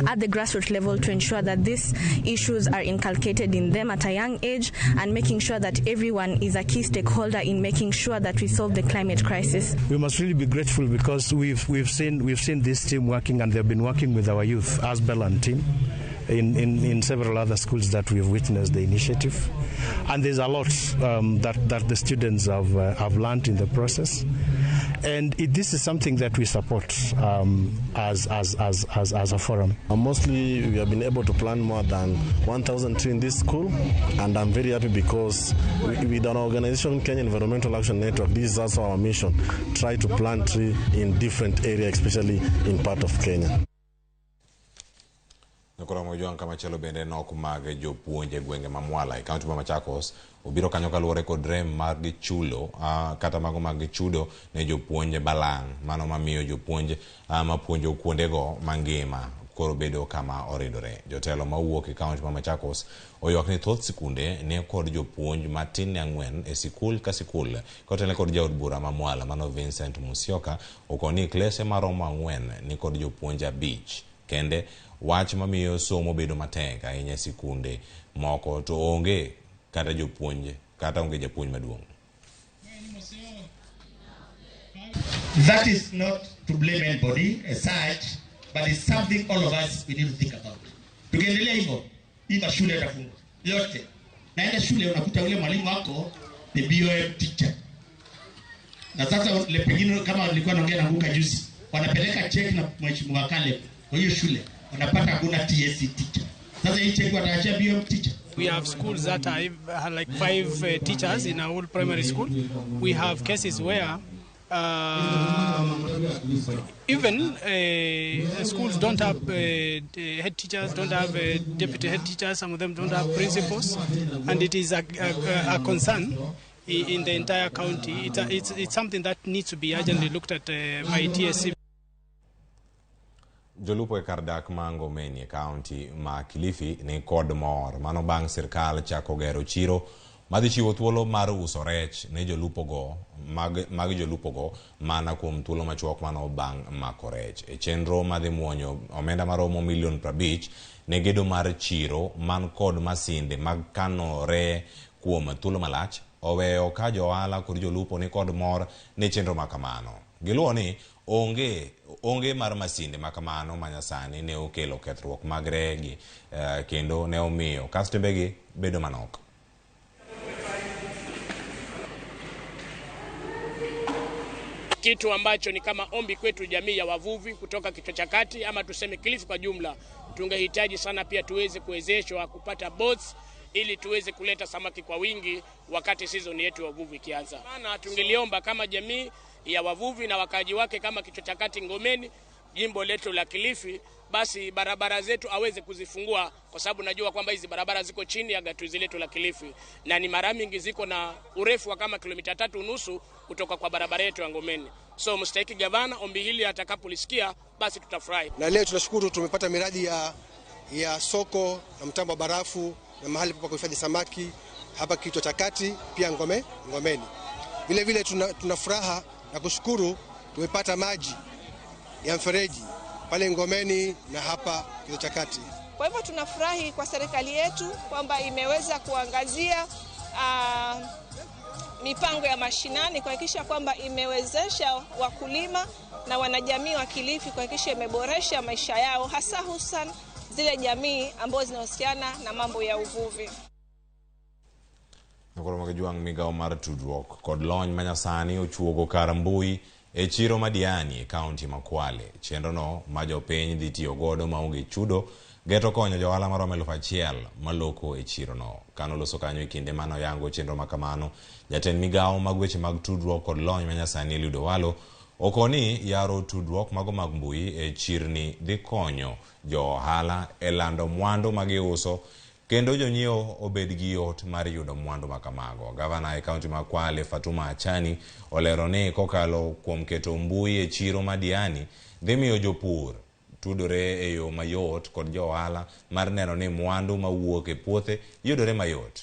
at the grassroots level to ensure that these issues are inculcated in them at a young age, and making sure that everyone is a key stakeholder in making sure that we solve the climate crisis. We must really be grateful because we've seen this team working, and they've been working with our youth, Asbel and team. in several other schools that we've witnessed the initiative. And there's a lot that the students have learned in the process. And this is something that we support as a forum. Mostly we have been able to plant more than 1,000 trees in this school, and I'm very happy because with our organization, Kenya Environmental Action Network, this is also our mission, try to plant trees in different areas, especially in part of Kenya. Koro mojuang kamachielo bende nok mag jopuonj e gwenge ma Mwala e kaunti ma Machakos obiro kanyo kaluwore kod rem mar gichulo kata mago mag chudo ne jopuonj balang' mano mamiyo jopuonj mapuonjo kuondego mangima koro bedo kama oridore. Jotelo mawuok e kaunti ma Machakos oywak ni thoth sikunde ne kod jopuonj matin ne 4 e sikul ka sikul kotelne kod jaod bura ma Mwala mano Vincent Musyoka okoni klese maromo 4 ni kod jopuonj 5 kende, wach mamiyo somo bedo matek ahinya e sikunde moko to onge kata jopuonj kata onge japuonj maduong'. That is not to blame anybody as such, but it's something all of us we need to think about. Tukiendelea hivyo, hii mashule yatafungwa yote. Naenda shule unakuta yule mwalimu wako ni BOM teacher. Na sasa le pengine kama nilikuwa naongea na Nguka juzi, wanapeleka check na mheshimiwa Caleb kwa hiyo shule, wanapata hakuna TSC teacher. Sasa hii check wataachia BOM teacher. We have schools that are like 5 teachers in our primary school. We have cases where even schools don't have head teachers, don't have deputy head teachers, some of them don't have principals, and it is a concern in the entire county. It's something that needs to be urgently looked at by TSC. Jolupo e kar dak ma Ngomeni e kaunti ma Kilifi ni kod mor mano bang' sirkal chako gero chiro madhi chiwo thuolo mar uso rech ne jolupogo mag jolupogo mana kuom thuolo machuok mano bang' mako rech. E chenro madhi muonyo omenda maromo milion 50 ne gedo mar chiro man kod masinde mag kano re kuom thuolo malach oweyo ka johala kod jolupo ni kod mor ne chenro makamano. Giluwo ni onge mar masinde makamano manyasani ne okelo kethruok mag regi kendo ne omiyo kastembegi bedo manok. Kitu ambacho ni kama ombi kwetu jamii ya wavuvi kutoka kichwa cha kati ama tuseme Kilifi kwa jumla, tungehitaji sana pia tuweze kuwezeshwa kupata boats ili tuweze kuleta samaki kwa wingi wakati season yetu ya wavuvi ikianza. Maana tungeliomba kama jamii ya wavuvi na wakaji wake kama kichwa cha kati Ngomeni, jimbo letu la Kilifi, basi barabara zetu aweze kuzifungua, kwa sababu najua kwamba hizi barabara ziko chini ya gatuzi letu la Kilifi na ni mara mingi ziko na urefu wa kama kilomita 3.5 kutoka kwa barabara yetu ya Ngomeni. So mstahiki gavana, ombi hili atakapolisikia basi tutafurahi. Na leo tunashukuru tumepata miradi ya soko na mtambo wa barafu na mahali pa kuhifadhi samaki hapa kichwa cha kati pia Ngomeni. Vile vile tuna furaha na kushukuru tumepata maji ya mfereji pale Ngomeni na hapa kichwa cha kati. Kwa hivyo tunafurahi kwa serikali yetu kwamba imeweza kuangazia mipango ya mashinani kuhakikisha kwamba imewezesha wakulima na wanajamii wa Kilifi kuhakikisha imeboresha maisha yao, hasa hususan zile jamii ambazo zinahusiana na mambo ya uvuvi. Nakoro magijuang' migao mar tudruok kod lony manyasani ochuogo kar mbui e chiro ma Diani e kaunti ma Kwale. Chenro no ma jopiny dhi tiyo godo maonge chudo geto konyo johala maromo 1,000 maloko e chiro no. Kanoloso kanyo e kinde mano yango chenro makamano, jatend migao mag weche mag tudruok kod lony manyasani Eliud Owalo okoni yaro tudruok mago mag mbui e chirni dhi konyo jo ohala e lando mwandu magiuso kendo jonyiewo obed gi yot mar yudo mwandu makamago. Gavana e kaunti ma Kwale Fatuma Achani olero ni kokalo kuom keto mbui e chiro ma Diani dhi miyo jopur tudore e yo mayot kod jo ohala mar neno ni mwandu mawuok e puothe yudore mayot.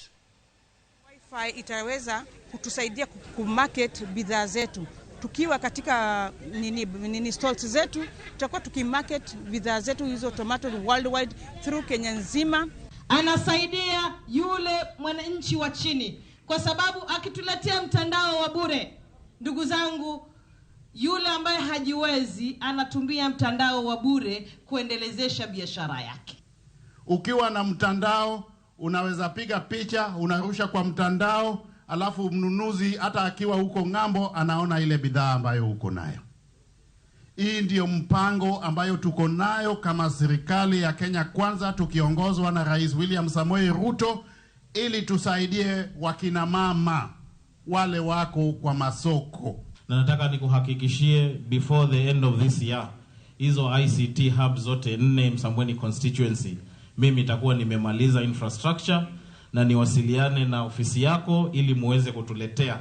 Wi-Fi itaweza kutusaidia kumarket bidhaa zetu. Tukiwa katika nini stalls zetu, tutakuwa tukimarket bidhaa zetu hizo tomato worldwide through Kenya nzima. Anasaidia yule mwananchi wa chini kwa sababu akituletea mtandao wa bure, ndugu zangu, yule ambaye hajiwezi anatumia mtandao wa bure kuendelezesha biashara yake. Ukiwa na mtandao unaweza piga picha, unarusha kwa mtandao, alafu mnunuzi hata akiwa huko ng'ambo anaona ile bidhaa ambayo uko nayo. Hii ndiyo mpango ambayo tuko nayo kama serikali ya Kenya Kwanza tukiongozwa na Rais William Samoei Ruto, ili tusaidie wakina mama wale wako kwa masoko. Na nataka nikuhakikishie before the end of this year hizo ICT hub zote 4 Msambweni constituency mimi nitakuwa nimemaliza infrastructure, na niwasiliane na ofisi yako ili muweze kutuletea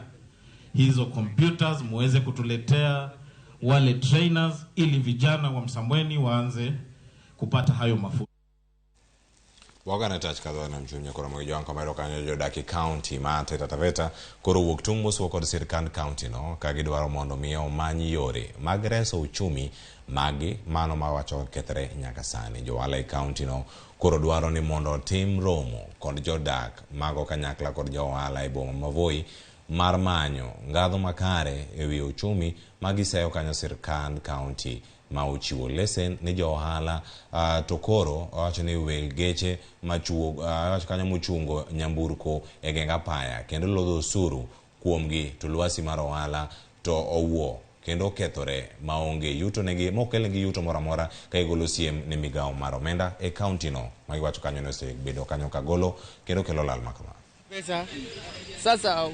hizo computers, muweze kutuletea wale trainers ili vijana wa Msambweni waanze kupata hayo mafunzo. Wagana tach kadho na mchunye koro mag jowang' kamero kanyo jodak e county ma Taita Taveta koro wuok tung' mosuo kod sirkand county no ka gidwaro mondo mi omany yore mag reso uchumi magi mano mawacho kethre nyaka sani. Johala e county no koro dwaro ni mondo otim romo kod jodak mago kanyakla kod jo ohala e boma ma Voi mar manyo ngadho makare ewi uchumi magiseyo kanyo sirkand county ma ochiwo lesen ni jo ohala to koro owacho ni weg geche machuo owacho kanyo mochungo nyamburko e geng apaya kendo lodho osuru kuomgi to lwasi mar ohala to owuo kendo okethore maonge yuto negi mokelnegi yuto moro amora ka igolo siem ne migawo mar omenda e county no magiwacho kanyo ni osebedo kanyo kagolo kendo kelo lal makama. Pesa sasa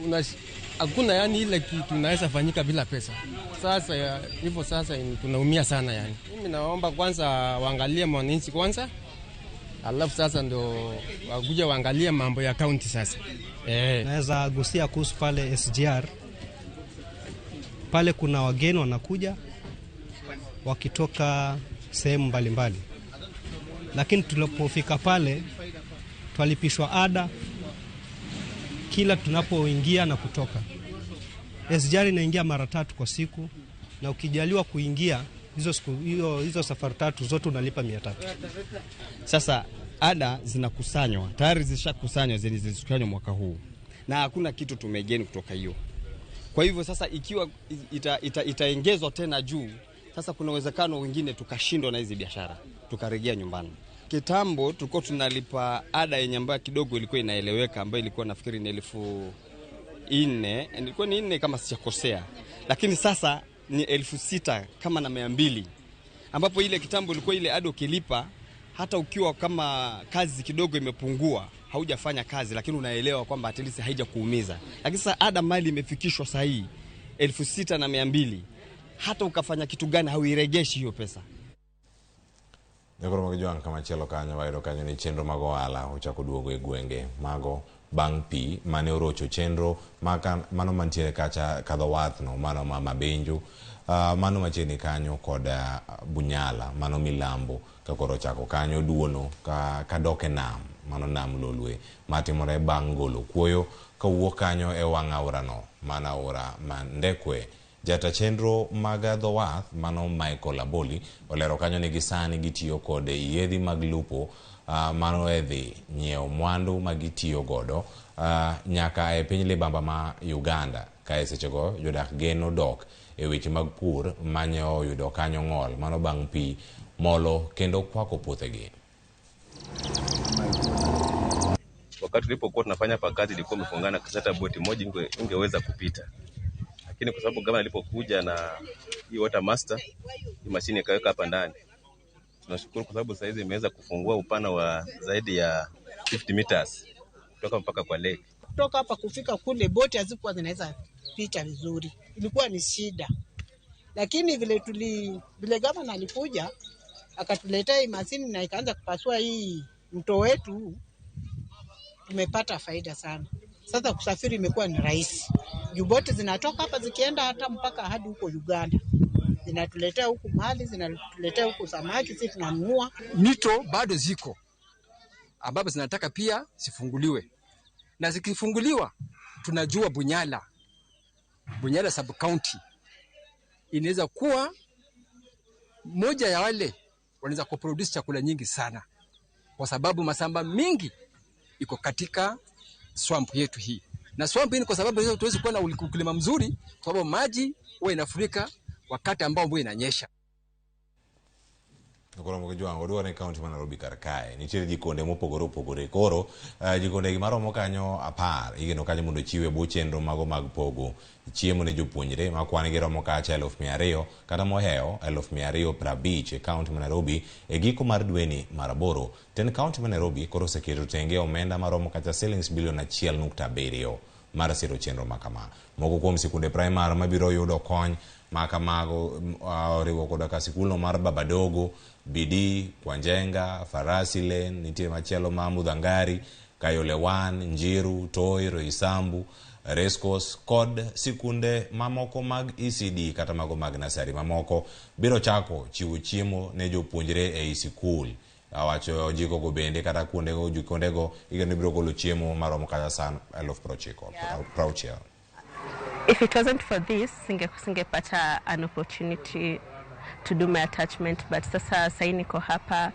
hakuna yani ile kitu inaweza fanyika bila pesa. Sasa hivyo sasa tunaumia sana yani. Mimi naomba kwanza waangalie mwananchi kwanza, alafu sasa ndo wakuja waangalie mambo ya county sasa. Naweza gusia kuhusu pale SGR. Pale kuna wageni wanakuja wakitoka sehemu mbalimbali. Lakini tulipofika pale twalipishwa ada kila tunapoingia na kutoka. SGR inaingia mara 3 kwa siku, na ukijaliwa kuingia hizo siku hizo safari 3 zote unalipa 300. Sasa ada zinakusanywa, tayari zishakusanywa, zilizokusanywa mwaka huu, na hakuna kitu tumegeni kutoka hiyo. Kwa hivyo sasa ikiwa itaongezwa tena juu, sasa kuna uwezekano wengine tukashindwa na hizi biashara, tukarejea nyumbani. Kitambo tulikuwa tunalipa ada yenye ambayo kidogo ilikuwa inaeleweka, ambayo ilikuwa nafikiri ni 4,000, ilikuwa ni 4 kama sijakosea. Lakini sasa ni 6,000 kama na 200, ambapo ile kitambo ilikuwa ile ada ukilipa hata ukiwa kama kazi kidogo imepungua, haujafanya kazi, lakini unaelewa kwamba at least haijakuumiza. Lakini sasa ada mali imefikishwa sahihi 6,200, hata ukafanya kitu gani hauirejeshi hiyo pesa. Nyakoro mag jowang' kamachielo kanyo wayudo kanyo ni chenro mag ohala ochako duogo e gwenge mago bang' pi mane orocho chenro mano mantiere kacha kadho wath no mano ma Mabenju mano machiegni kanyo kod Bunyala mano milambo ka koro ochako kanyo duono ka dok e nam mano nam Lolwe matimore bang' golo kuoyo kawuok kanyo e wang' aora no mano aora ma Ndekwe. Jata chenro mag dho wath mano Michael Aboli olero kanyo ni gisani gitiyo kod yiedhi mag lupo mano e dhi nyiewo mwandu magitiyo godo nyaka e piny libamba ma Uganda. Ka e sechego jodak geno dok e weche mag pur manye oyudo kanyo ng'ol mano bang' pi molo kendo kwako puothegi. Wakati tulipokuwa tunafanya pa kazi ilikuwa imefungana, hata boti moja ingeweza kupita. Lakini kwa sababu gavana alipokuja na hii water master, hii mashine ikaweka hapa ndani. Tunashukuru kwa sababu saizi imeweza kufungua upana wa zaidi ya 50 meters kutoka mpaka kwa lake. Kutoka hapa kufika kule boti hazikuwa zinaweza pita vizuri. Ilikuwa ni shida. Lakini vile gavana alikuja akatuletea hii mashine na ikaanza kupasua hii mto wetu, tumepata faida sana. Sasa kusafiri imekuwa ni rahisi. Boti zinatoka hapa zikienda hata mpaka hadi huko Uganda. Zinatuletea huku mali, zinatuletea huku samaki, sisi tunanunua. Mito bado ziko ambapo zinataka pia zifunguliwe. Na zikifunguliwa tunajua Bunyala sub county inaweza kuwa moja ya wale wanaweza kuproduce chakula nyingi sana, kwa sababu masamba mingi iko katika swamp yetu hii. Na swamp hii ni kwa sababu tuwezi kuwa na ukulima mzuri, kwa sababu maji huwa inafurika wakati ambao mvua inanyesha. Koro Jwang' odwaro ne kaunti ma Nairobi kar kae nitiere jikonde mopogore opogore. Koro jikonde gi maromo kanyo 10 igeno kanyo mondo ochiw e bwo chenro mago mag pogo chiemo ne jopuonjre ma kwan gi romo kacha 200,000 kata mohewo 250,000 e kaunti ma Nairobi e giko mar dweni mar 8. Tend kaunti ma Nairobi koro oseketo tenge omenda maromo kacha silings bilion 1.7 mar siro chenro makama. Moko kuom sikunde primar mabiro yudo kony makamago oriwo koda ka sikulno mar Babadogo, Bidii, Kwanjenga, Farasi Lane, nitie machielo ma Mudhangari, Kayole 1, Njiru, Toi, Roysambu, Racecourse kod sikunde mamoko mag ECD kata mago mag nasari mamoko biro chako chiwo chiemo ne jopuonjre ei sikul. Awacho jiko go bende kata kuondego jikondego igeno ni biro golo chiemo maromo kata san 90,000. If it wasn't for this, singepata an opportunity to do my attachment, but sasa sahi niko hapa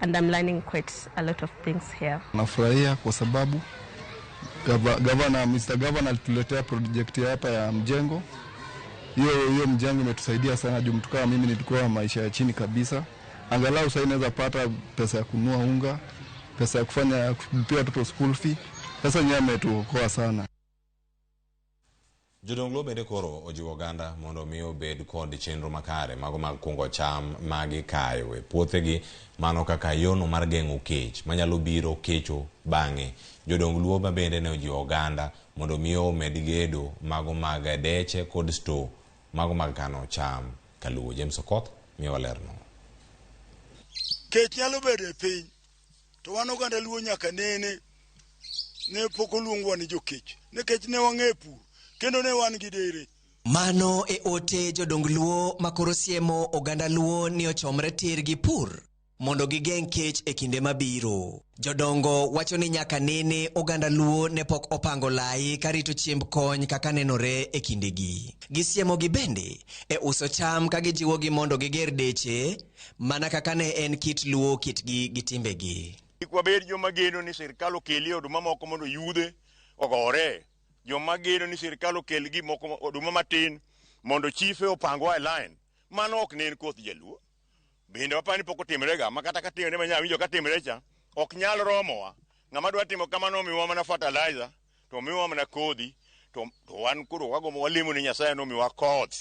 and I'm learning quite a lot of things here. Nafurahia kwa sababu gavana, Mr. Governor alituletea project hapa ya mjengo. Hiyo mjengo imetusaidia sana juu mtu kama mimi nilikuwa maisha ya chini kabisa. Angalau sasa naweza pata pesa ya kununua unga, pesa ya kufanya kulipia watoto school fee. Sasa yeye ametuokoa sana. Jodong Luo bende koro ojiwo oganda mondo mi obed kod chenro makare mago mag kungo cham magikayo e puothegi, mano kaka yono mar geng'o kech manyalo biro kecho bang'e. Jodong Luo ma bende ne ojiwo oganda mondo mi omed gedo mago mag deche kod sto mago mag kano cham kaluo. James Okoth miyowa lerno. Kech nyalo bedo e piny, to wan oganda Luo nyaka nene ne pok oluongwa ni jokech, nikech ne wang'e pur kendo ne wan gi dere. Mano e ote jodong Luo makoro siemo oganda Luo ni ochomre tir gi pur mondo gigeng' kech e kinde mabiro. Jodongo wacho ni nyaka nene oganda Luo ne pok opango lai karito chiemb kony kaka nenore e kindegi. Gisiemo gi bende e uso cham ka gijiwogi mondo giger deche mana kaka ne en kit Luo kitgi gi timbegi. Kik wabed joma geno ni sirkal okelie oduma moko mondo yudhe ogore. Joma geno ni sirkal okel gimoko oduma matin mondo chife opangwa e line. Mano ok ne en koth jaluo. Bende waparo ni pok otimore ga, ma kata ka timore ma nyawinjo ka timore cha, ok nyal romowa. Ng'ama dwa timo kamano omiwa mana fertilizer, to omiwa mana kodhi, to wan koro wagombo walemo ni Nyasaye nomiwa koth.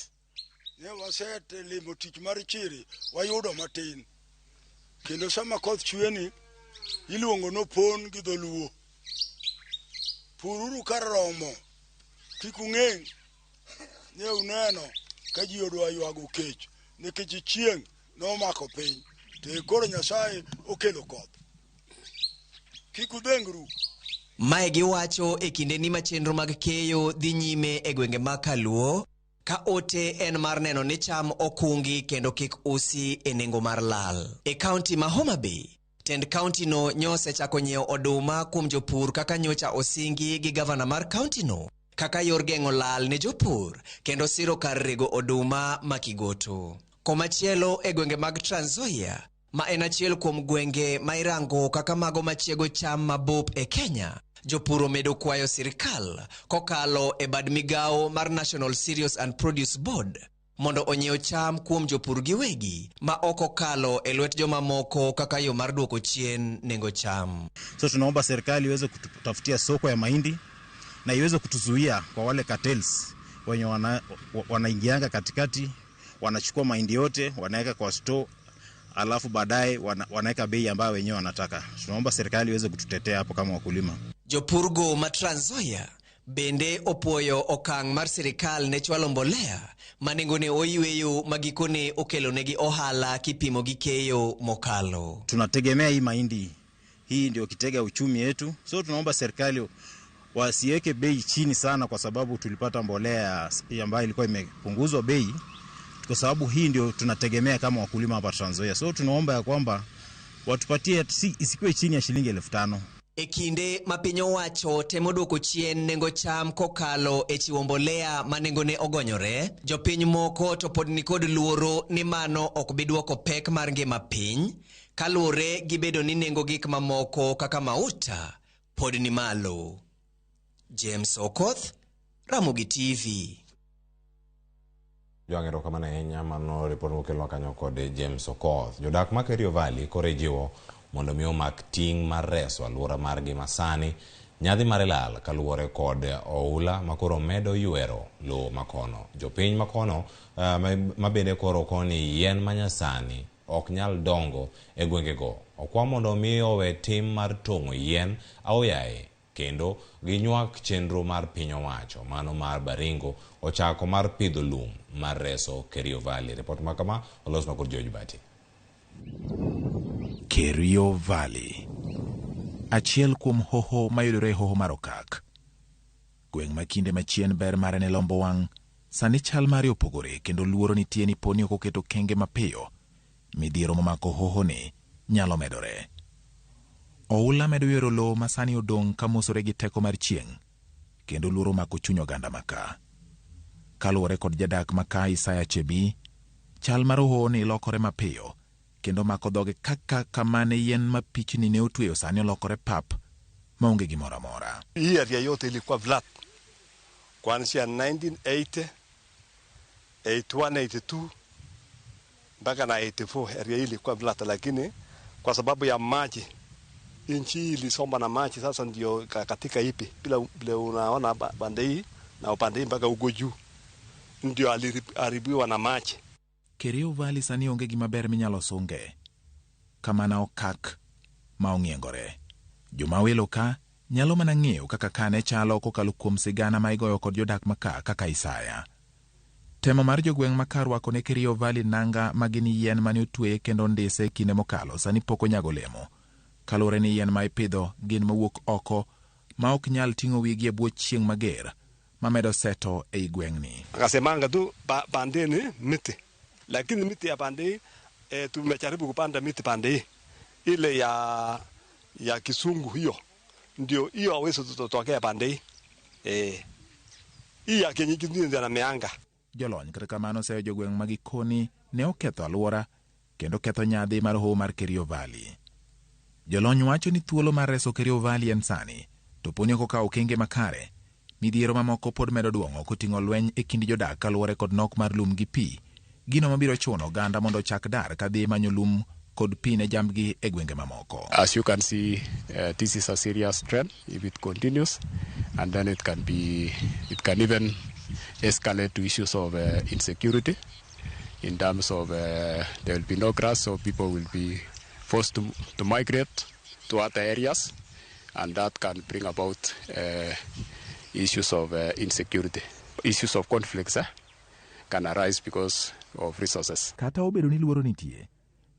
Ne waselimo tich mar chiri, wayudo matin. Kendo sama koth chwe iluongo nopon gi dholuo. Pururu kar romo, kik ung'eng'. Ne uneno ka ji odwa ywago kech, nikech chieng' nomako piny, to koro Nyasaye okelo koth. Kik udhengru. Mae giwacho e kinde ni ma chenro mag keyo dhi nyime e gwenge mag Kaluo, ka ote en mar neno ni cham okungi kendo kik usi e nengo mar lal. E kaunti ma Homa Bay, tend kaunti no nyosechako nyiewo oduma kuom jopur kaka nyocha osingi gi gavana mar kaunti no kaka yor geng'o lal ne jopur kendo siro kar rego oduma ma Kigoto. Komachielo e gwenge mag Trans Nzoia, ma en achiel kuom gwenge ma irango kaka mago machiego cham mabup e Kenya, jopur omedo kwayo sirikal kokalo e bad migawo mar National Cereals and Produce Board mondo onyiew cham kuom jopur giwegi ma ok okalo e lwet jomamoko kaka yo mar duoko chien nengo cham. So tunaomba serikali iweze kututafutia soko ya mahindi na iweze kutuzuia kwa wale cartels wenye wanaingianga katikati, wanachukua mahindi yote wanaweka kwa store, alafu baadaye wanaweka bei ambayo wenyewe wanataka. Tunaomba serikali iweze kututetea hapo kama wakulima. Jopurgo ma Trans Nzoia bende opuoyo okang' mar sirikal ne chwalo mbolea ma nengone oyweyo ma gikone okelonegi ohala kipimo gi keyo mokalo. Tunategemea hii mahindi, hii ndio kitega uchumi yetu. So tunaomba serikali wasiweke bei chini sana, kwa sababu tulipata mbolea ambayo ilikuwa imepunguzwa bei, kwa sababu hii ndio tunategemea kama wakulima hapa Trans Nzoia. So tunaomba ya kwamba watupatie isikuwe chini ya shilingi 5,000. E kinde ma piny owacho temo duoko chien nengo cham kokalo e chiwo mbolea ma nengone ogonyore, jopiny moko to pod nikod luoro ni mano ok bi duoko pek mar ngima piny, kaluwore gi bedo ni nengo gik mamoko kaka mauta pod ni malo. James Okoth, Ramogi TV. Jwang' erokamano ahinya mano ripot mokelnwa kanyo kod James Okoth. Jodak ma Kerio Valley koro ijiwo mondo mi omak ting' mar reso alwora margi masani nyadhi mare lal kaluwore kod oula makoro medo ywero lowo makono. Jopiny makono ma bende koro koni yien manyasani ok nyal dongo e gwengego. Okwa mondo mi owe tim mar tong'o yien aoyaye kendo ginywak chenro mar piny owacho mano mar Baringo ochako mar pidho lum mar reso Kerio Valley. Ripot ma kama olosnwa kod George Bati. Kerio Valley, achiel kuom hoho mayudore e hoho mar Okak. Gweng' ma kinde machien ber mare ne lombo wang', sani chal mare opogore kendo luoro nitie ni poni ok oketo kenge mapiyo, midhiero momako hoho ni nyalo medore. Oula medo ywero lowo ma sani odong' ka mosore gi teko mar chieng', kendo luoro mako chuny oganda maka. Kaluwore kod jadak maka Isaya Chebi, chal mar hoho ni lokore mapiyo kendo mako dhoge kaka kamane yien mapichni ne otweyo sani olokore pap maonge gimoro amora. Hii area yote ilikuwa flat kuanzia 1980, 81, 82 mpaka na 84 area hii ilikuwa flat, lakini kwa sababu ya maji nchi hii ilisomba na maji, sasa ndio katika ipi bila vile unaona pande hii na upande hii mpaka huko juu ndio aliharibiwa na maji. Kerio Valley sani onge gima ber minyalo sunge. Kamana okak ma ong'iengore. Joma welo ka nyalo mana ng'eyo kaka ka ne chalo kokalo kuom sigana ma igoyo kod jodak maka kaka Isaya. Temo mar jogweng' ma ka rwako ne Kerio Valley nanga ma gin yien mane otweye kendo ndise kinde mokalo sani pok onyago olemo. Kaluwore ni yien ma ipidho gin mowuok oko ma ok nyal ting'o wigi e bwo chieng' mager mamedo seto ei gweng'ni. Akasemanga tu pandeni miti, lakini miti ya pande hii tumejaribu kupanda miti pande hii ile ya kisungu, hiyo ndio hiyo hawezi tutokea pande hii hii ya kienyeji ndio na meanga. Jolony kata kamano oseyo jogweng' ma gikoni ne oketho alwora kendo ketho nyadhi mar hoho mar Kerio Valley. Jolony wacho ni thuolo mar reso Kerio Valley en sani, to poni ok okawo okenge makare, midhiero mamoko pod medo duong'o koting'o lweny e kind jodak kaluwore kod nok mar lum gi pi, gino mabiro chuno oganda mondo ochak dar kadhi manyo lum kod pi ne jambgi e gwenge mamoko. As you can see, this is a serious trend. If it continues, and then it can even escalate to issues of insecurity in terms of there will be no grass, so people will be forced to migrate to other areas, and that can bring about issues of insecurity. Issues of conflicts can arise because of resources. Kata obedo ni luoro nitie,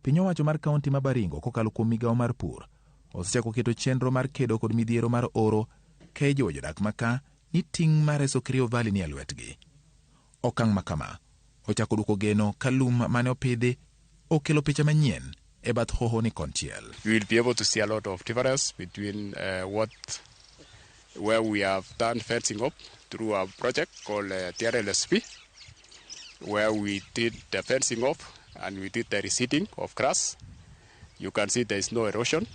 piny owacho mar kaunti ma Baringo kokalo kuom migawo mar pur osechako keto chenro mar kedo kod midhiero mar oro ka ijiwo jodak maka ni ting' mar reso Kerio Valley ni e lwetgi. Okang' ma kama ochako duoko geno ka lum mane opidhi okelo picha manyien e bath hoho ni konchiel. You will be able to see a lot of difference between what where we have done fencing up through a project called TRLSP, where we did the fencing off and we did the reseeding of grass. You can see there is no erosion.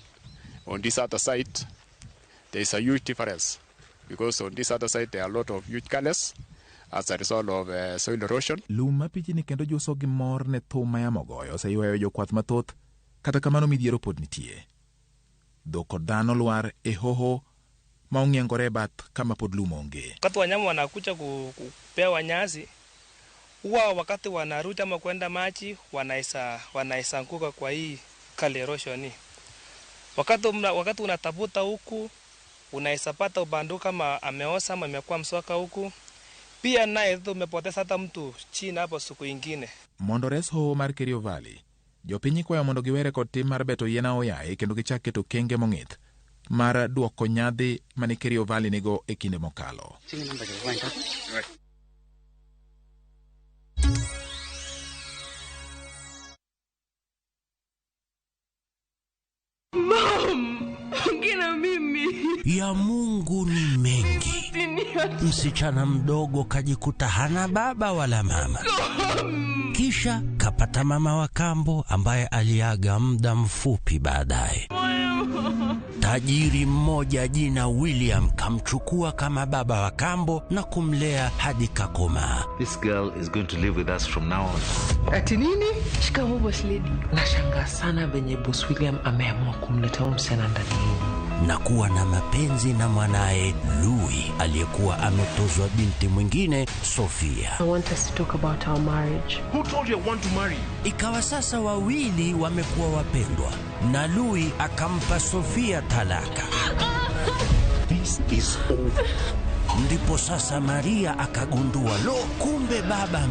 On this other side, there is a huge difference because on this other side there are a lot of huge gullies as a result of soil erosion. Lum mapichni kendo juso gi mor ne thum ma yamo goyo oseywayo jokwath mathoth, kata kamano midhiero pod nitie. Dhok kod dhano lwar e hoho ma ong'iengore e bath kama pod lum onge. Wakati wanyama wanakuja kupewa nyasi, huwa wakati wanarudi ama kwenda maji wanaweza anguka kwa hii gully erosion hii. Wakati unatafuta huku unaweza pata ubandu kama ameosa ama amekuwa msoka huku. Pia naye umepoteza hata mtu chini hapo siku ingine. Mondo res hoho mar Kerio Valley, jopiny ikwayo mondo giwere kod tim mar beto yien aoyaye kendo gichak keto okenge mong'ith mar duoko nyadhi mane Kerio Valley nigo e kinde mokalo. Mom, ongea na mimi. Ya Mungu ni mengi. Msichana mdogo kajikuta hana baba wala mama. Kisha kapata mama wa kambo ambaye aliaga muda mfupi baadaye. Tajiri mmoja jina William kamchukua kama baba wa kambo na kumlea hadi kakomaa. This girl is going to live with us from now on. Ati nini? Shikamoo boss lady. Nashangaa sana venye boss William ameamua kumleta huyu msichana ndani yenu. Na kuwa na mapenzi na mwanaye Louis aliyekuwa ametozwa binti mwingine Sofia. I want us to talk about our marriage. Who told you I want to marry you? Ikawa sasa wawili wamekuwa wapendwa na Louis akampa Sofia talaka. This is over. Ndipo sasa Maria akagundua, lo, kumbe baba